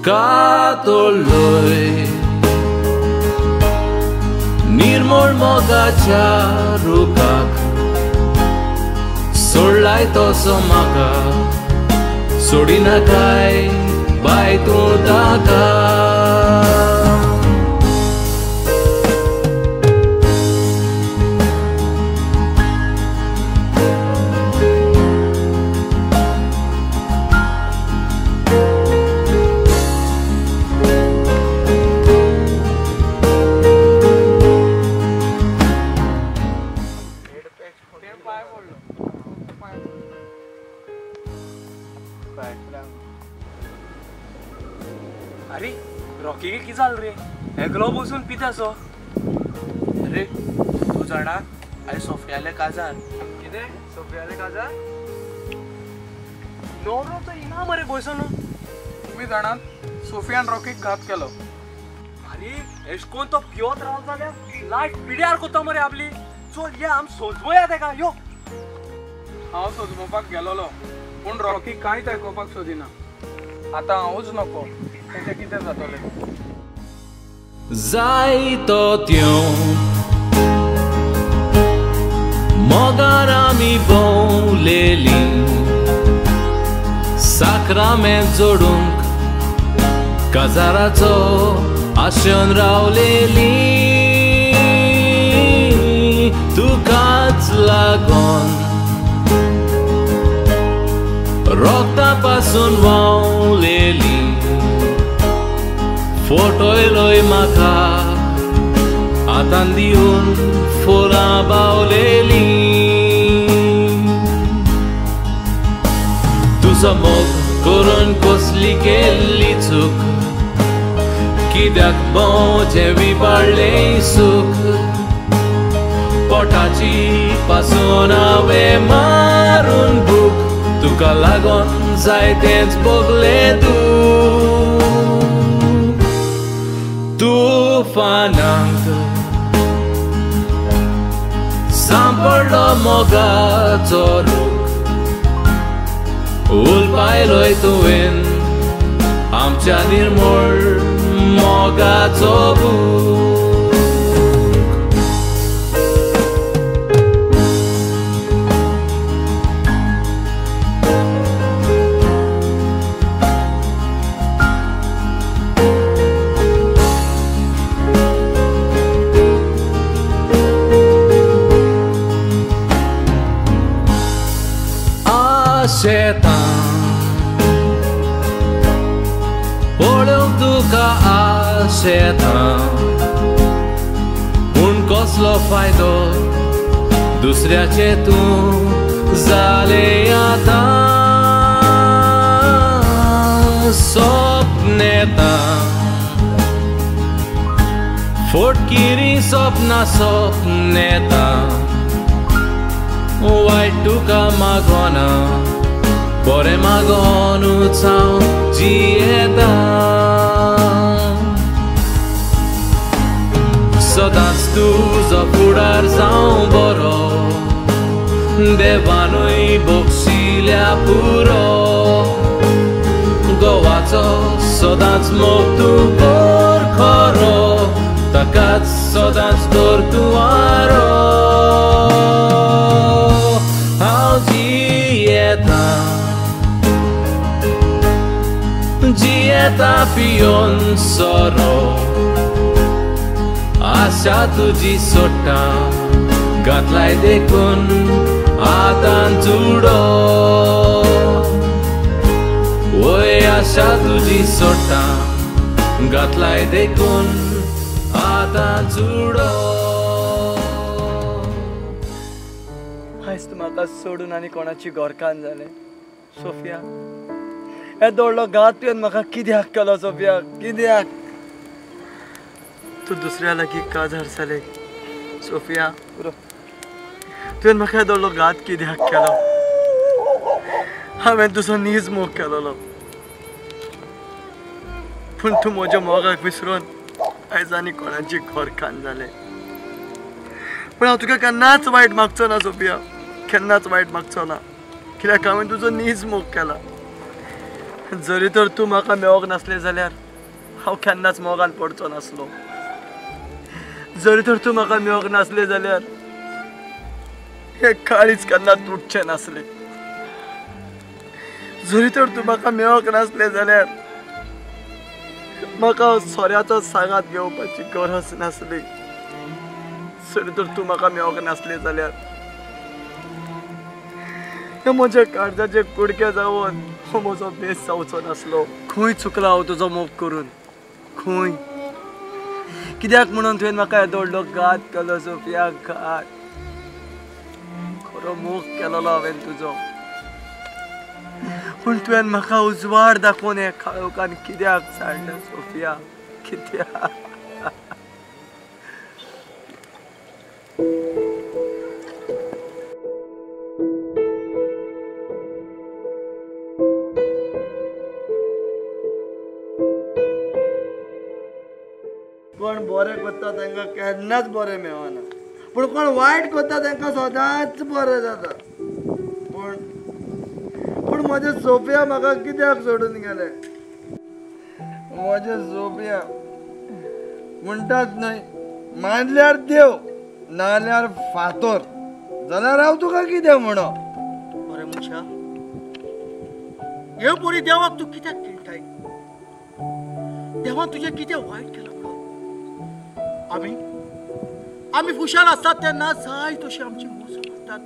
Speaker 12: कातोलोय निर्मळ मोगाच्या रुखाक सोडलाय तसो म्हाका सोडिनाकाय बाय तूं ताका.
Speaker 2: अरे रॉकी कितें जालें रे एकलो बसून पिता सो.
Speaker 8: अरे तूं जाणा आयज सोफियालें काजार.
Speaker 2: कितें सोफियालें काजार? न्हवरो तो येना मरे गोंयसोन.
Speaker 5: तुमी जाणात सोफियान रॉकीक घात केलो.
Speaker 2: अरे एश कोन तो पियोत रावलो जाल्यार लायफ पिड्यार कोत्ता मरे आपली. चल या आम सोजमोया तेका यो.
Speaker 5: हांव सोजमोवपाक गेलोलो पूण रॉकी कांयच आयकुपाक सोदिना. आतां हांवूच नको तेचें कितें जातलें.
Speaker 12: जायतो त्यो मोगान आमी भोंवलेली साक्रामेंत जोडूंक काजाराचो आशेन रावलेली तुकाच लागोन रोगता पासून व्हांवलेली फोटोयलोय म्हाका आतां दिवन फुलां बावलेली तुजो मोग करून कसली केल्ली चूक कित्याक म्हजें विबाडलें सूख पोटाची पासून हांवें मारून भूक तुका लागोन जायतेंच भोगलें तूं तुफानांक सांपडलो मोगाचो रूख उलपायलोय तुवें आमच्या निर्मळ मोगाचो बूक. आशेतां पळोवंक तुका आशेतां पूण कसलो फायदो दुसऱ्याचे तूं जालें आतां सपनेतां फोटकिरी सपनां सपनेतां वायट तुका मागोना बरें मागोनूच हांव जियेतां सदांच तुजो फुडार जावं बरो देवानूय बक्षिल्या पुरो गोवाचो सदांच मोग तूं कर खरो ताकाच सदांच दवर तूं आरो. हांव जियेतां जियेतां पियोन सोरो
Speaker 13: आशा तुजी सोडटा घातलाय देखून आतां चुडो वय आशा तुजी सोडटा घातलाय देखून आतां चुडो.
Speaker 1: आयज तूं म्हाका सोडून आनी कोणाची गोरकान जालें सोफिया. हे दोडलो घात तुवें म्हाका कित्याक केलो सोफिया, कित्याक? तूं दुसऱ्या लागीं काजार जालें सोफिया, तुवें म्हाका हे दोडलो घात कित्याक केलो? हांवें तुजो नीज मोग केलोलो, पूण तूं म्हज्या मोगाक विसरून आयज आनी कोणाची घरकान जालें. पूण हांव तुका केन्नाच वायट मागचो ना सोफिया, केन्नाच वायट मागचो ना, कित्याक हांवें तुजो नीज मोग केला. जरी तर तूं म्हाका मेळोंक नासलें जाल्यार हांव केन्नाच मोगान पडचो नासलो. जरी तर तूं म्हाका मेळोंक नासलें जाल्यार हें काळीज केन्ना तुटचें नासलें. जरी तर तूं म्हाका मेळोंक नासलें जाल्यार म्हाका सोऱ्याचो सांगात घेवपाची गरज नासली. जरी तर तूं म्हाका मेळोंक नासलें जाल्यार हे म्हज्या काळजाचे कुडके जावन हो म्हजो बेस जावचो नासलो. खंय चुकला हांव तुजो मोग करून, खंय? कित्याक म्हणून तुवें म्हाका येदो व्हडलो घात केलो सोफिया, घात? खरो मोग केलोलो हांवें तुजो, पूण तुवें म्हाका उजवाड दाखोवन हे काळोखान कित्याक साडलें सोफिया, कित्याक? कोण बरें करता तांकां केन्नाच बरें मेळना, पूण कोण वायट करता तांकां सदांच बरें जाता. पूण पूण म्हजें सोफिया म्हाका कित्याक सोडून गेलें? म्हजें सोफिया म्हणटात न्हय, मानल्यार देव नाल्यार फातोर, जाल्यार हांव तुका कितें म्हणो?
Speaker 8: बरें मनशा, हे पोरी देवाक तूं कित्याक खेळटाय? देवान तुजें कितें वायट केलां? आमी आमी खुशाल आसतात तेन्ना जाय तशी आमची मौज करतात,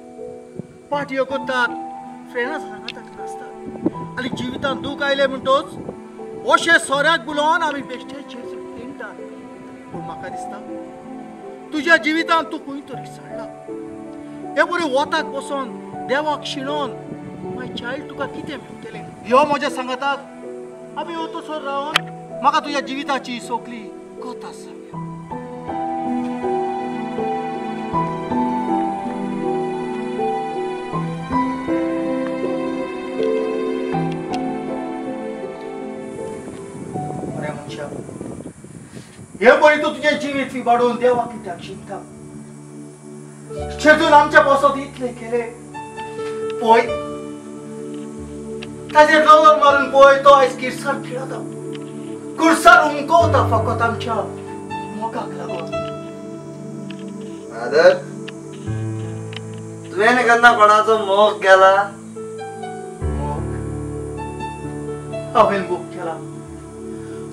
Speaker 8: पार्टयो करतात, फ्रेंडां सांगाताक नाचतात आनी जिवितांत दूख आयलें म्हणटच अशें सोऱ्याक बुलोवन आमी बेश्टे खेळटात. पूण म्हाका दिसता तुज्या जिवितांत तूं खंय तरी चडला. हे बरें वताक बसोन देवाक शिणोन माय चायल्ड तुका कितें मेळटलें? यो म्हज्या सांगाताक आमी वतसर रावन म्हाका तुज्या जिविताची सगळी कथा सांग. हे पळय तूं तुजें जिवीत इबाडून देवाक कित्याक शिकता? शेजून आमच्या पासत इतलें केलें पळय, ताजेर नजर मारून पळय, तो आयज किरसार खेळता, कुर्सार उमकवता फकत आमच्या मोगाक लागून.
Speaker 1: फादर, तुवें केन्ना कोणाचो मोग केला?
Speaker 8: मोग हांवें मोग केला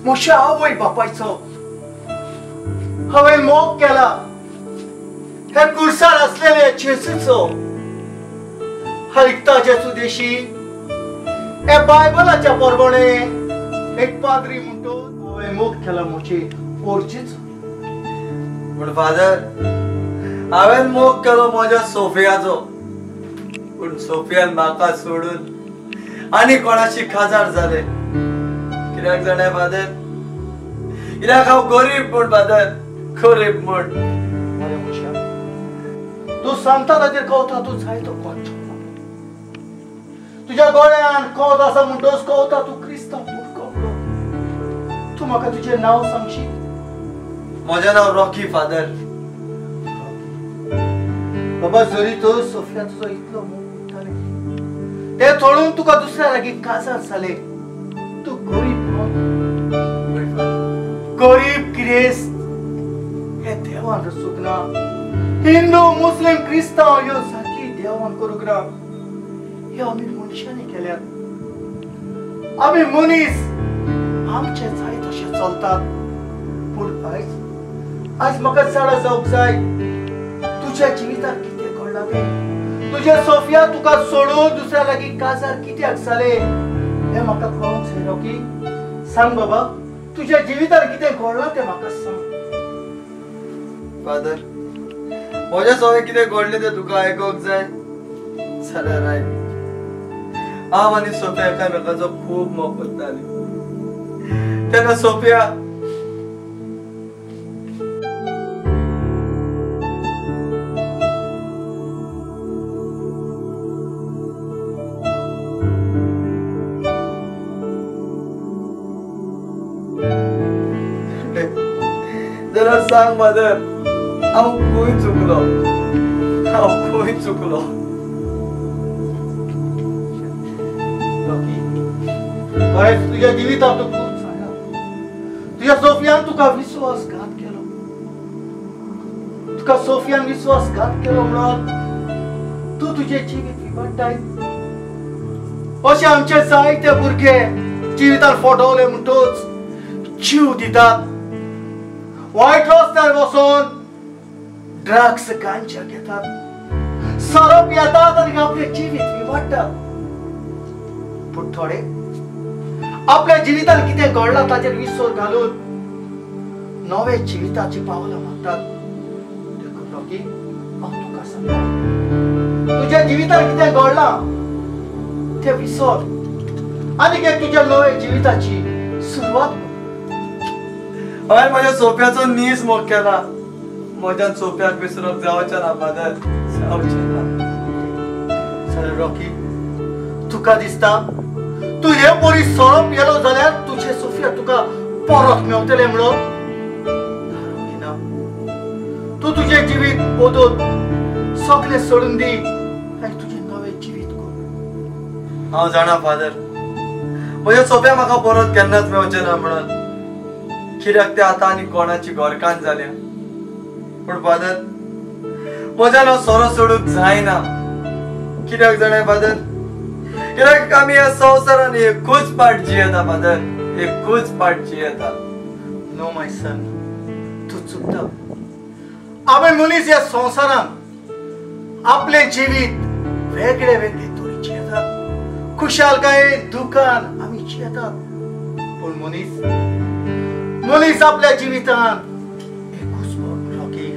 Speaker 8: म्हज्या आवय बापायचो. हांवें मोग केला हे कुर्सार आसलेले जेजूचो. हरिकता जेजू देशी हे बायबलाच्या परबणे एक पाद्री म्हणतो हांवें मोग केला म्हजे पोरचेचो.
Speaker 1: पूण फादर, हांवें मोग केलो म्हज्या सोफियाचो, पूण सोफियान म्हाका सोडून आनी कोणाशी खाजार जाले. कित्याक जाणा फादर? कित्याक हांव गरीब म्हूण फादर, गरीब म्हूण.
Speaker 8: बरें मनशा, तूं सांगता ताचेर कवता तूं जायतो कोण तुज्या गोळ्यान कवत आसा म्हणटच कवता तूं क्रिस्तांव मुरको. तूं म्हाका तुजें नांव सांगशी?
Speaker 1: म्हजें नांव रॉकी फादर.
Speaker 8: बाबा, जरी तर सोफिया तुजो इतलो मोग करतालें तें थोडून तुका दुसऱ्या लागीं काजार जालें. तूं गरीब न्हय, गरीब गिरेस्त हे देवान रचूंक ना. हिंदू मुस्लिम क्रिस्तांव ह्यो जाती देवान करूंक ना, ह्यो आमी मनशांनी केल्यात. आमी मनीस आमचे जाय तशें चलतात. पूण आयज आज म्हाका जाणा जावंक जाय तुज्या जिवितांत कितें घडलां तें. तुजें सोफिया तुका सोडून दुसऱ्या लागीं काजार कित्याक जालें हें म्हाका कळोंक जाय रॉकी. सांग बाबा, तुज्या जिवितांत कितें घडलां तें म्हाका सांग.
Speaker 1: फादर, म्हज्या सोवे कितें घडलें तें तुका आयकोंक जाय जाल्यार आयक. हांव आनी सोफिया एकामेकाचो खूब मोग करतालीं. तेन्ना सोफिया जाल्यार सांग मदर, हांव खंय चुकलो, हांव खंय चुकलो.
Speaker 8: रॉकी, खरेंच तुज्या जिवितांत तूं खूब जाणा. तुज्या सोफियान तुका विश्वासघात केलो. तुका सोफियान विश्वासघात केलो म्हणून तूं तुजें जिवीत विभाटाय. अशे आमचे जायते भुरगे जिवितान फटवले म्हणटूच जीव दितात. वायट रस्त्यार वचून ड्रग्स गांजा घेतात, सोरो पियेतात आनी आपलें जिवीत विभाटात. पूण थोडे आपल्या जिवितान कितें घडलां ताचेर विसर घालून नवे जिविताची पावलां मारतात. देखून रॉकी, हांव तुका सांगता, तुज्या जिवितान कितें घडलां तें विसर आनी एक तुज्या नवे जिविताची सुरवात कर.
Speaker 1: हांवें म्हज्या सोफ्याचो नीस मोग केला. म्हज्यान सोफ्याक विसरप जावचें ना फादर, जावचें ना.
Speaker 8: सर रॉकी, तुका दिसता तूं हे परी सोरो पियेलो जाल्यार तुजें सोफिया तुका परत मेवतलें म्हणून? ना, तूं तुजें जिवीत बदल, सगळें सोडून दी आनी तुजें नवें जिवीत कर.
Speaker 1: हांव जाणा फादर, म्हज्या सोफ्या म्हाका परत केन्नाच मेवचें ना म्हणून. कित्याक तें आतां आनी कोणाची घरकान्न जाल्या. पूण फादर, म्हज्यान हो सोरो सोडूंक जायना. कित्याक जाणा फादर, कित्याक आमी ह्या संवसारान एकूच पाट जियेता फादर, एकूच पाट जियेता.
Speaker 8: नो माय सन, तूं चुकता. आमी मनीस ह्या संवसारान आपलें जिवीत वेगळे वेगळे तरेन जियेतात. खुशालकायेन दुखान आमी जियेतात. पूण मनीस मनीस आपल्या जिवितान एकूच पावट. रॉकी,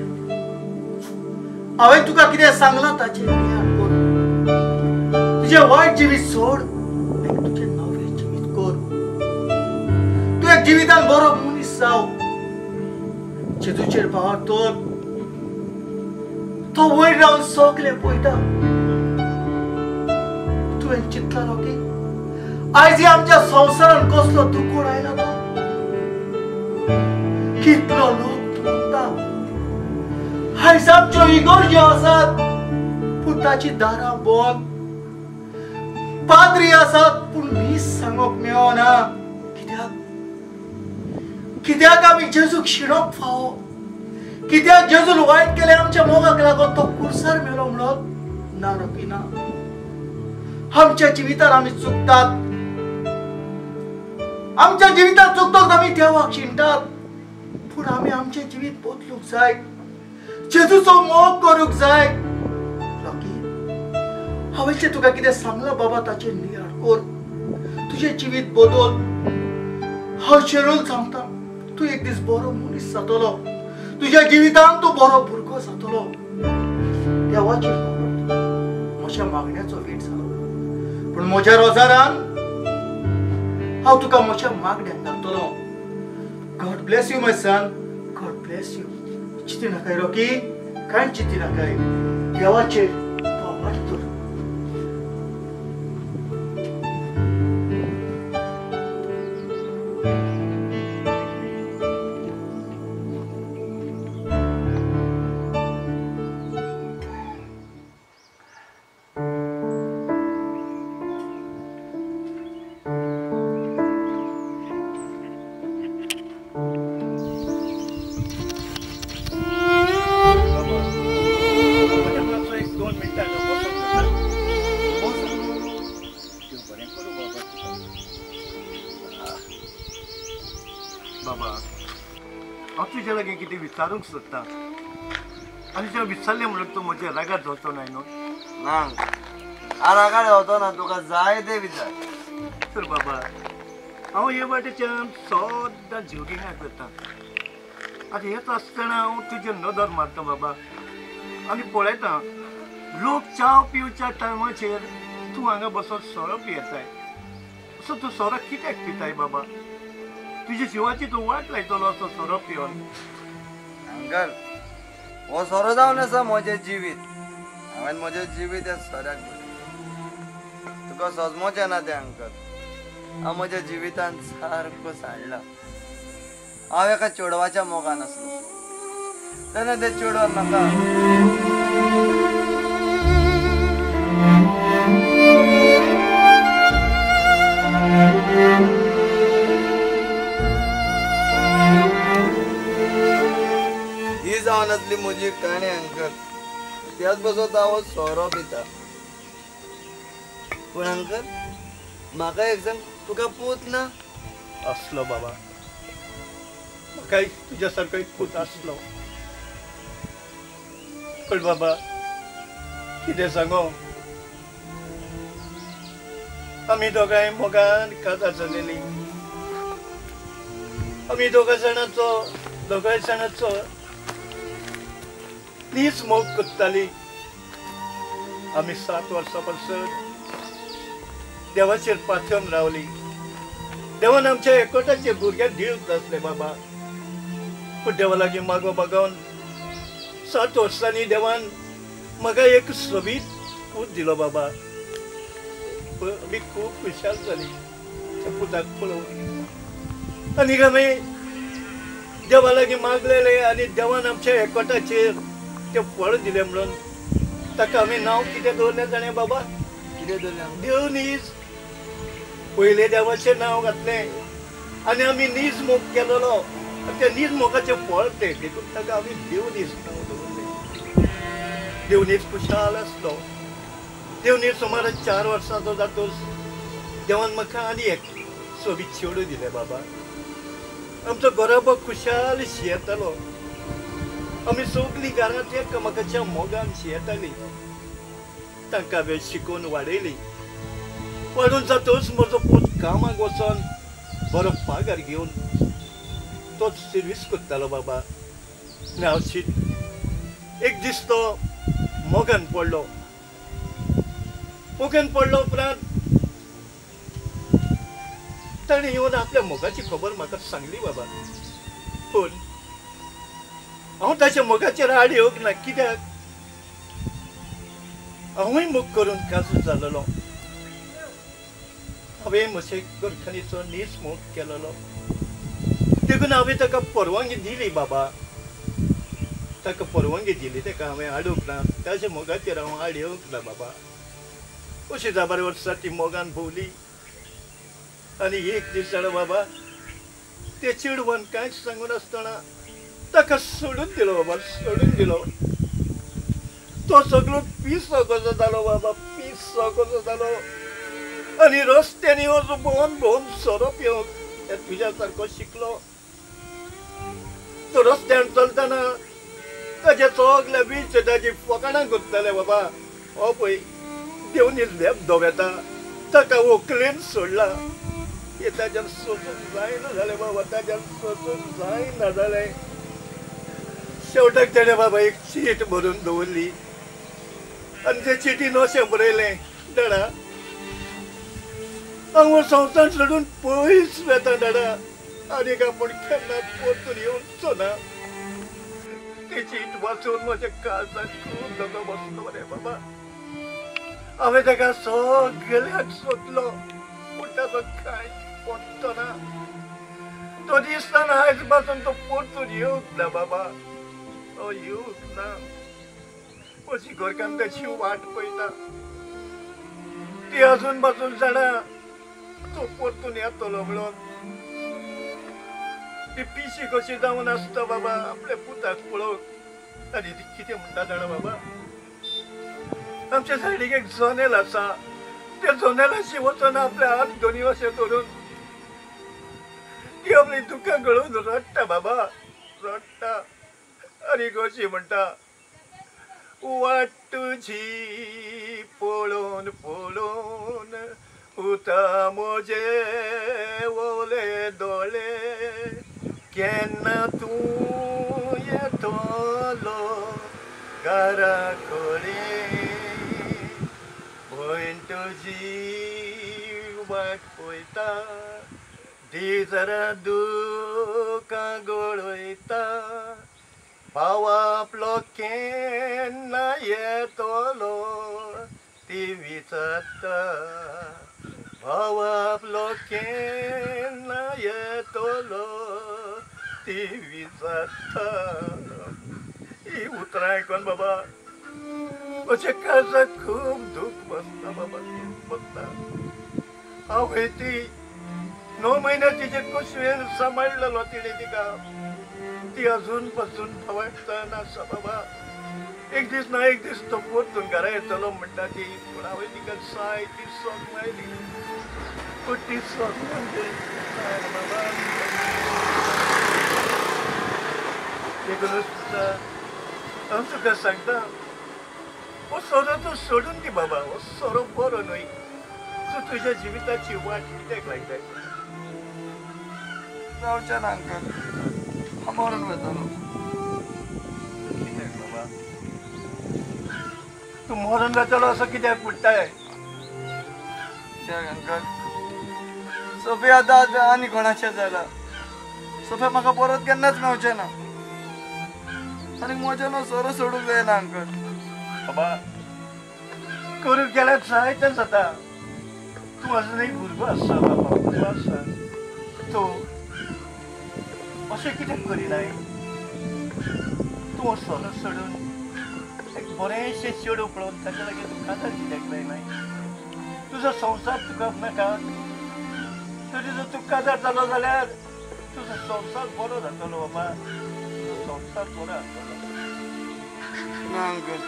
Speaker 8: हांवें तुका कितें सांगलां ताचेर विचार कर. तुजें वायट जिवीत सोड आनी तुजें नवें जिवीत कर. तूं एक जिवितान बरो मनीस जाव. जेजूचेर भावार दवर, तो वयर रावन सगळें पळयता. तुवें चिंतलां रॉकी, आयज आमच्या संवसारान कसलो दुकोळ आयला तो? कितलो लोक मरता. आयज आमच्यो इगर्ज्यो आसात पूण ताची दारां बंद. पाद्री आसात पूण मीस सांगप मेळना. कित्याक? कित्याक आमी जेजूक शिणोवंक फावो? कित्याक जेजून वायट केलें आमच्या मोगाक लागून तो कुर्सार मेलो म्हणून? ना रॉकी, ना. आमच्या जिवितान आमी चुकतात. आमच्या जिवितान चुकतात, आमी देवाक शिणटात. पूण आमी आमचें जिवीत बदलूंक जाय, जेजूचो मोग करूंक जाय. रॉकी, हांवें जें तुका कितें सांगलां बाबा ताचेर नियाळ कर. तुजें जिवीत बदल. हांव शेरोल सांगता, तूं एक दीस बरो मनीस जातलो. तुज्या जिवितान तूं बरो भुरगो जातलो. देवाचेर म्हज्या मागण्याचो वेट जालो, पूण म्हज्या रोजारान हांव तुका म्हज्या मागण्याक घालतलो. God bless you my son, God bless you. चिंती नाकाय रॉकी, कांय चिंती नाकाय. देवाचेर भावार्थ दवर.
Speaker 10: बाबा,
Speaker 8: हांव तुज्या लागीं कितें विचारूंक सोदता आनी जें विचारलें म्हणून तूं म्हज्या रागार जावचो ना न्हू?
Speaker 1: ना हांव रागार जावचो ना, तुका जाय तें विचार.
Speaker 8: तर बाबा हांव हे वाटेच्यान सदां जॉगिंगाक वता. आतां येता आसतना हांव तुजेर नदर मारता बाबा आनी पळयता लोक च्या पिवच्या टायमाचेर तूं हांगा बसोन सोरो पियेताय. असो तूं सोरो कित्याक पिताय बाबा? तुज्या जिवाची तूं वाट लायतलो असो सोरो पिवन.
Speaker 1: अंकल हो सोरो जावन आसा म्हजें जिवीत. हांवें म्हजें जिवीत ह्या सोऱ्याक बरयलें. तुका सजमोचें ना तें अंकल. हांव म्हज्या जिवितान सारको सांडला. हांव एका चेडवाच्या मोगान आसलो तेन्ना ते चेडवान म्हाका ही जावन आसली म्हजी काणी अंकल. त्याच बसत हांव सोरो पिता. पूण अंकल म्हाका एक सांग, तुका पूत ना?
Speaker 8: आसलो बाबा, म्हाका तुज्या सारको एक पूत आसलो. पूण बाबा कितें सांगो, आमी दोगांय मोगान काजार जालेलीं. आमी दोगां जाणांचो दोगांय जाणांचो नीच मोग करताली. आमी 7 वर्सां पासून देवाचेर पाथेवन रावली. देवान आमच्या एकवटाचे भुरग्याक दिवंक नासले बाबा. पूण देवा लागीं मागो मागोवन 7 वर्सांनी देवान म्हाका एक सोबीत पूत दिलो बाबा. आमी खूब खुशाल जाली त्या पुताक पळोवन. आनी आमी देवा लागीं मागलेले आनी देवान आमच्या एकवटाचेर तें फळ दिलें म्हणून ताका आमी नांव कितें दवरलें जाणें बाबा?
Speaker 1: कितें दवरलें?
Speaker 8: देव नीज. पयलें देवाचें नांव घातलें आनी आमी नीज मोग केलेलो. त्या नीज मोगाचें फळ तें, देखून ताका आमी देव नीज नांव दवरलें. देव नीज खुशाल आसलो. देव नीज सुमार 4 वर्सांचो जातूच देवान म्हाका आनी एक सोबीत चेडूं दिलें बाबा. आमचो घराबो खुशाल शियेतालो. आमी सगलीं घरांत एकामेकाच्या मोगान शियेतालीं. तांकां हांवें शिकोवन वाडयलीं. वाडून जातूच म्हजो पूत कामाक वचोन बरो पागार घेवन तो सर्वीस करतालो बाबा. आनी हांव एक दीस तो मोगान पडलो. मोगान पडलो उपरांत ताणें येवन आपल्या मोगाची खबर म्हाका सांगली बाबा. पूण हांव ताच्या मोगाचेर आड येवंक ना. कित्याक हांवूय मोग करून काजूर जालेलो. हांवें म्हजे घरकान्नीचो नीच मोग केलेलो. देखून हांवें ताका परवानगी दिली बाबा. ताका परवानगी दिली, ताका हांवें हाडूंक ना. ताच्या मोगाचेर हांव आड येवंक ना बाबा. अशी 10-12 वर्सां ती मोगान भोंवली. आनी एक दीस जाणा बाबा, ते चेडवान कांयच सांगून आसतना ताका सोडून दिलो बाबा, सोडून दिलो. तो सगळो पिसो कसो जालो बाबा, पिसो कसो जालो. आनी रस्त्यांनी वचून भोंवन भोंवन सोरो पिवंक तुज्या सारको शिकलो. तो रस्त्यान चलतना ताच्या सगल्या बीच ताची फकाणां करताले बाबा. हो पळय देवनीच बेबदो वेता, ताका व्हंकलेन सोडला. हें ताच्यान सोसूंक जायना जालें बाबा, ताच्यान सोसूंक जायना जालें. शेवटाक ताणें बाबा एक चीट बरोवन दवरली आनी ते चिटीन अशें बरयलें, डाडा हांव संवसार सोडून पयस वेता डाडा, आनीक आपूण केन्ना परतून येवचो ना. ती चीट वाचून म्हज्या काळजाक खूब धक्को बसलो रे बाबा. हांवें ताका सगळ्याक सोदलो पूण ताचो कांय पत्तो ना. तो दिसतना आयज पासून तो परतून येवंक ना बाबा, तो येवंक ना. म्हजी घरकान्न ताची वाट पळयता. ती अजून पासून जाणा तो परतून येतलो म्हणून. ती पिशी कशी जावन आसता बाबा आपल्या पुताक पळोवंक. आनी ती कितें म्हणटा जाणा बाबा, आमच्या सायडीक एक जनेल आसा, त्या जनेलाशी वचून आपल्या हात दोनी अशें धरून ती आपली दुकां गळोवन रडटा बाबा. रडटा आनी कशी म्हणटा वाट तुजी पळोवन पळोवन उता म्हजे ओले दोळे केन्ना तूं येतलो घरा कडेन भयण तुजी वाट पळयता दीस रात दुकां गळयता भाव आपलो केन्ना येतलो ती विचारता भाव आपलो केन्ना येतलो ती विचारता. ही उतरां आयकून बाबा अशें काळजाक खूब दूख बसता बाबा, दूख बसता. हांव ती 9 म्हयने तिचे कुशवेन सांबाळलेलो तिणें तिका, ती अजून पासून फवाडटना आसा बाबा. एक दीस ना एक दीस तो परतून घरा येतलो म्हणटा ती, पूण हांवें तिका जायती सोगमायली, पूण ती सोगमा बाबा. देखूनच हांव तुका सांगता हो सोरो तूं सोडून दी बाबा, हो सोरो बरो न्हय. तूं तुज्या जिविताची वाट कित्याक लायताय?
Speaker 1: जावचें ना अंकल, हांव मरून वतलो.
Speaker 8: कित्याक बाबा तूं मरून वतलो असो कित्याक म्हणटाय?
Speaker 1: कित्याक अंकल, सोफिया आतां आनी कोणाचें जालां. सोफिया म्हाका परत केन्नाच मेवचें ना आनी म्हज्यान हो सोरो सोडूंक जायना अंकल.
Speaker 8: बाबा करूंक गेल्यार जायतें जाता. तूं अजून एक भुरगो आसा बाबा, भुरगो आसा तूं, अशें कित्याक करिनाय? तूं सोरो सोडून एक बरेंशें चेडूं पळोवन ताच्या लागीं तूं काजार कित्याक जायनाय? तुजो संवसार तुका नाका तरी जर तूं काजार जालो जाल्यार तुजो संवसार बरो जातलो बाबा, तुजो संवसार बरो जातलो.
Speaker 1: ना अंकल,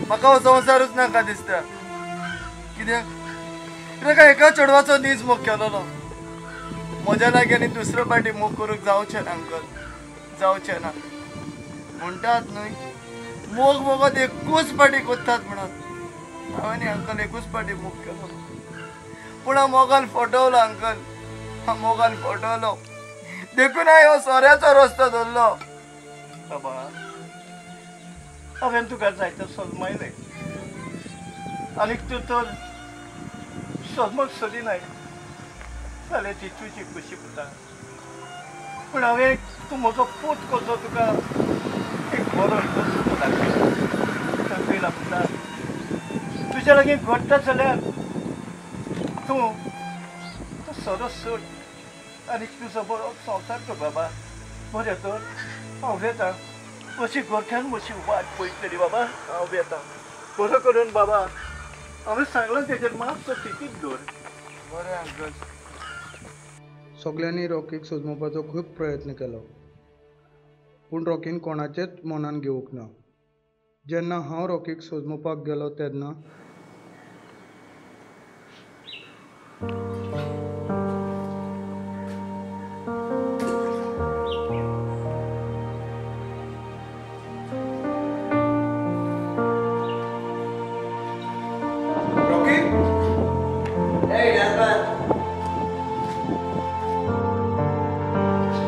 Speaker 1: म्हाका हो संवसारूच नाका दिसता. कित्याक कित्याक एका चेडवाचो नीज मोग केलोलो म्हज्या लागीं आनी दुसरो पाटी मोग करूंक जावचें ना अंकल, जावचें ना. म्हणटात न्हय मोग मोगत एकूच पाटी कोत्तात म्हणत, हांवें न्ही अंकल एकूच पाटी मोग केलो, पूण हांव मोगान फटवलो अंकल, हांव मोगान फटवलो. देखून हांवें हो सोऱ्याचो रस्तो धरलो.
Speaker 8: बाबा हांवें तुका जायते सोजमायलें आनी तूं तर सोजमक सोदिनाय जाल्यार ती तुजी खुशी पुता. पूण हांवें तूं म्हजो पूत कसो तुका एक बरो रस्तो दाखयला, दाखयला पुता. तुज्या लागीं घडटा जाल्यार तूं तो सोरो सोड आनी तुजो बरो संवसार कर बाबा. बरें तर हांव वेता, अशी गोरख्यान म्हजी वाट पळयतली बाबा. हांव वेता, बरो करून बाबा. हांवें सांगलां तेजेर मातसो तिकीट दवर.
Speaker 1: बरें अंकल.
Speaker 5: सगल्यांनी रॉकीक सोजमोवपाचो खूब प्रयत्न केलो, पूण रॉकीन कोणाचेच मनान घेवंक ना. जेन्ना हांव रॉकीक सोजमोवपाक गेलो तेन्ना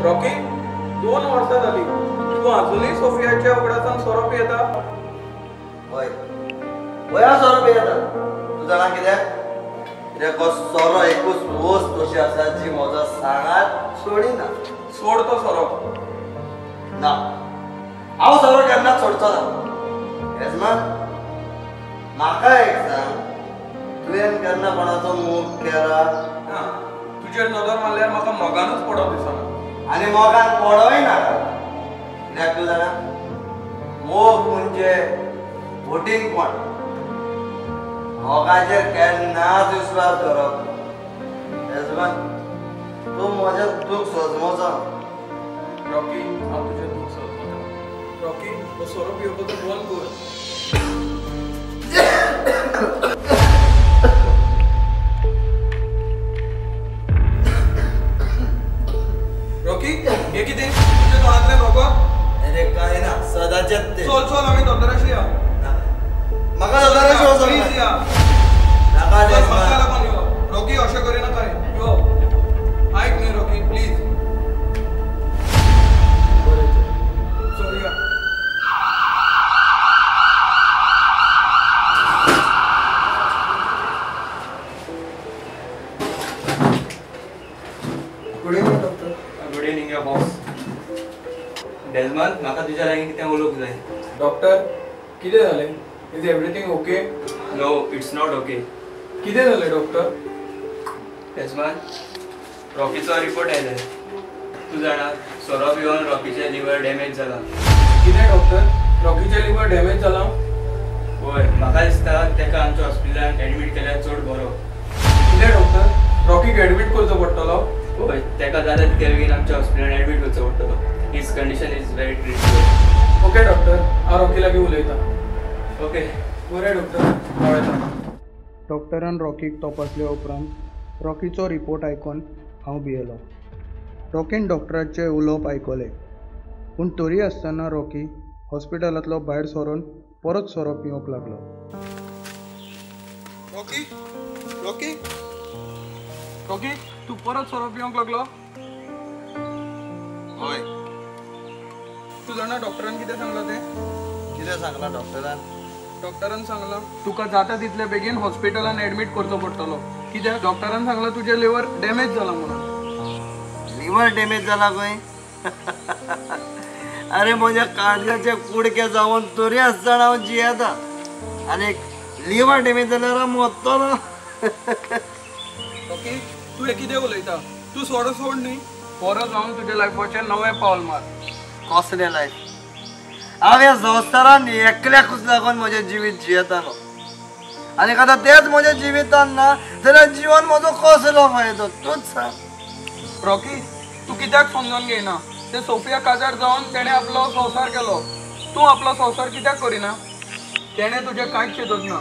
Speaker 5: रॉकी 2 वर्सां जाली तूं अजूनय सोफियाच्या उगडासान सोरो पियेता?
Speaker 1: हय हय, हांव सोरो पियेता. तूं जाणा कित्याक? कित्याक हो सोरो एकूच वस्त अशी आसा जी म्हजो सांगात सोडिना.
Speaker 5: सोड तो सोरो.
Speaker 1: ना, हांव सोरो केन्नाच सोडचो ना. येजमान म्हाका एक सांग, तुवें केन्ना कोणाचो मोग केला?
Speaker 5: ना, तुजेर नदर मारल्यार म्हाका मोगानूच पडप दिसना.
Speaker 1: आनी मोगान पडोय नाका. कित्याक तूं जाणा, मोग म्हणजे फटींगपण. मोगाचेर केन्नाच विस्वास दवरप. येजमान तूं म्हजें दूख सोजमोचो.
Speaker 5: रॉकी हांव तुजें दूख सोजमोता. रॉकी हो सोरो पिवपाचो बंद कर. रॉकी हे कितें?
Speaker 7: डेजमन, म्हाका तुज्या लागीं कितें उलोवंक जाय.
Speaker 5: डॉक्टर, कितें जालें? Is everything okay?
Speaker 7: No, it's not okay.
Speaker 5: कितें जालें डॉक्टर?
Speaker 7: डेजमन, रॉकीचो रिपोर्ट आयले. तूं जाणा, सोरो पिवन रॉकीचें लिवर डॅमेज जालां.
Speaker 5: कितें डॉक्टर, रॉकीचें लिवर डॅमेज जालां?
Speaker 7: हय, म्हाका दिसता ताका आमच्या हॉस्पिटलान एडमीट केल्यार चड बरो.
Speaker 5: कितें डॉक्टर, रॉकीक एडमीट करचो पडटलो?
Speaker 7: हय, ताका जाता तितले बेगीन आमच्या हॉस्पिटलान एडमीट करचो पडटलो. His condition is very critical.
Speaker 5: Okay doctor, हांव रॉकी लागीं उलयतां.
Speaker 7: ओके,
Speaker 5: बरें डॉक्टर, हांव येता. डॉक्टरान रॉकीक तपासल्या उपरांत रॉकीचो रिपोर्ट आयकून हांव भियेलो. रॉकीन डॉक्टराचें उलोवप आयकलें, पूण तरी आसतना रॉकी हॉस्पिटलांतलो भायर सरून परत सोरो पिवंक लागलो. रॉकी, रॉकी, रॉकी, तूं परत सोरो पिवंक लागलो?
Speaker 1: हय.
Speaker 5: तूं जाणा डॉक्टरान कितें सांगलां तें?
Speaker 1: कितें सांगलां डॉक्टरान?
Speaker 5: डॉक्टरान सांगलां तुका जाता तितले बेगीन हॉस्पिटलान एडमीट करचो पडटलो. कित्याक? डॉक्टरान सांगलां तुजें लिवर डॅमेज जालां म्हणून.
Speaker 1: लिवर डॅमेज जाला खंय? अरे म्हज्या काळजाचे कुडके जावन तरी आसतना हांव जियेता, आनी लिवर डॅमेज जाल्यार हांव मरतलो.
Speaker 5: ओके, तूं हें कितें उलयता? तूं सोरो सोड न्ही, परत जावन तुज्या लायफाचें नवें पावल मार.
Speaker 1: कसलें लायफ? हांव ह्या संवसारान एकल्याकूच लागून म्हजें जिवीत जियेतालो, आनी आतां तेंच म्हज्या जिवितान ना जाल्यार जिवन म्हजो कसलो फायदो? तूंच सांग.
Speaker 5: रॉकी, तूं कित्याक समजून घेयना? ते सोफिया काजार जावन तेणें आपलो संवसार केलो, तूं आपलो संवसार कित्याक करिना? तेणें तुजें कांयच चिंतत ना,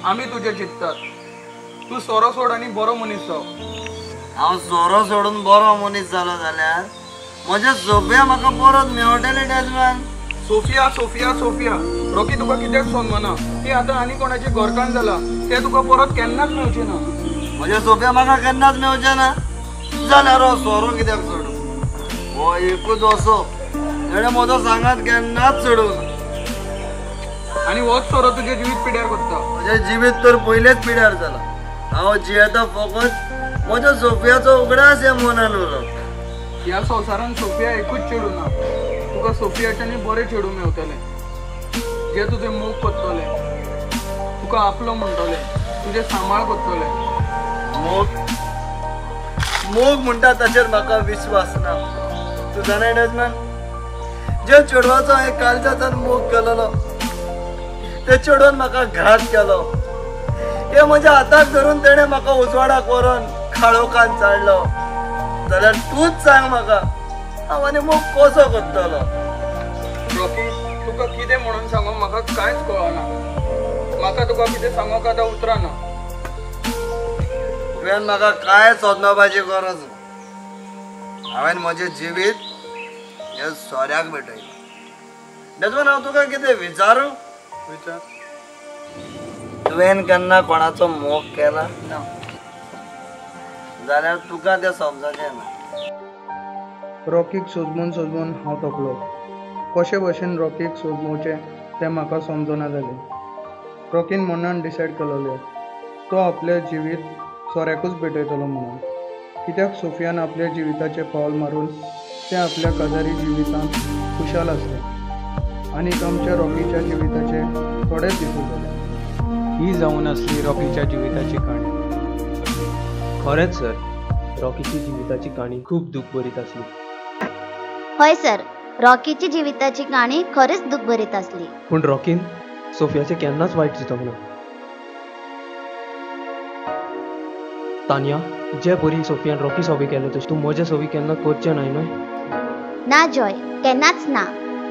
Speaker 5: आमी तुजें चिंततात. तूं सोरो सोड आनी बरो मनीस जाव.
Speaker 1: हांव सोरो सोडून बरो मनीस जालो जाल्यार म्हजें सोफिया म्हाका परत मेवटलें Desmond.
Speaker 5: Sophia, Sophia, Sophia, Rocky तुका कित्याक समजना? ती आतां आनी कोणाची घरकान्न जाला, तें तुका परत केन्नाच मेवचें ना.
Speaker 1: म्हजें सोफिया म्हाका केन्नाच मेवचें ना जाल्यार हो सोरो कित्याक सोडूं? हो एकूच असो तेणें म्हजो सांगात केन्नाच सोडूंक ना.
Speaker 5: आनी होच सोरो तुजें जिवीत पिड्यार करता.
Speaker 1: म्हजें जिवीत तर पयलेच पिड्यार जालां. हांव जियेता फकत म्हज्या सोफियाचो उगडास ह्या मनान उरलो.
Speaker 5: ह्या संवसारान सोफिया एकूच चेडूं ना, तुका सोफियाच्यानी बरें चेडूं मेवतलें, जे तुजें मोग करतलें, तुका आपलो म्हणटलें, तुजें सांबाळ करतलें.
Speaker 1: मोग, मोग म्हणटा ताचेर म्हाका विश्वास ना. तूं जाणा डेजमन, ज्या चेडवाचो हांवें कालच्यान मोग केलेलो ते चेडवान म्हाका घात केलो. हे म्हज्या हाताक धरून तेणें म्हाका उजवाडाक व्हरून काळोखान चाडलो. जाल्यार तूंच सांग म्हाका, हांव आनी मोग कसो करतलो?
Speaker 5: रॉकी, तुका कितें म्हणून सांगू म्हाका कांयच कळना. म्हाका तुका कितें सांगूंक आतां उतरां ना.
Speaker 1: तुवें म्हाका कांय सोदपाची गरज ना. हांवें म्हजें जिवीत ह्या सोऱ्याक भेटयलें. डेजमन, हांव तुका कितें विचारूं?
Speaker 5: विचार.
Speaker 1: तुवें केन्ना कोणाचो मोग केला?
Speaker 5: ना.
Speaker 1: जाल्यार तुका तें समजचें ना.
Speaker 5: रॉकीक सोदमून सोदमून हांव थकलो. कशे भशेन रॉकीक सोदमोवचें तें म्हाका समजना जालें. रॉकीन मनान डिसायड केलेलें तो आपलें जिवीत सोऱ्याकूच भेटयतलो म्हणून. कित्याक सोफियान आपल्या जिविताचें पावल मारून तें आपल्या काजारी जिवितांत खुशाल आसलें आनी आमच्या रॉकीच्या जिविताचे थोडेच दीस उरले. ही जावन आसली रॉकीच्या जिविताची काणी.
Speaker 2: खरेंच सर, रॉकीची जिविताची काणी खूब दूख भरीत आसली.
Speaker 3: हय सर, रॉकीची जिविताची काणी खरेंच दूख भरीत आसली.
Speaker 2: पूण रॉकीन सोफियाचें केन्नाच वायट चिंतूंक ना. तानिया, जे बरी सोफियान रॉकी सोबी केलें तशें तूं म्हज्या सोबी केन्ना करचें न्हय न्हय?
Speaker 3: ना जॉय, केन्नाच ना.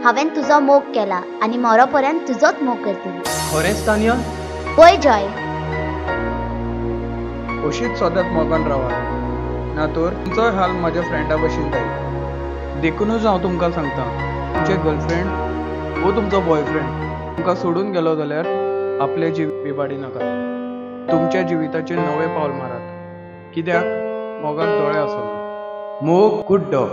Speaker 3: हांवें तुजो मोग केला आनी मरो पर्यंत तुजोच मोग करतली.
Speaker 2: खरेंच तानिया?
Speaker 3: पळय जॉय,
Speaker 5: अशीच सदांच मोगान रावात, ना तर तुमचोय हाल म्हज्या फ्रेंडा भशेन जायत. देखूनच हांव तुमकां सांगता, तुमचे गर्लफ्रेंड वो तुमचो बॉयफ्रेंड तुमकां सोडून गेलो जाल्यार आपले जीव इबाडी नाका. तुमच्या जिविताचेर नवें पावल मारात, कित्याक मोगाक दोळे आसना. मोग गुड डॉग.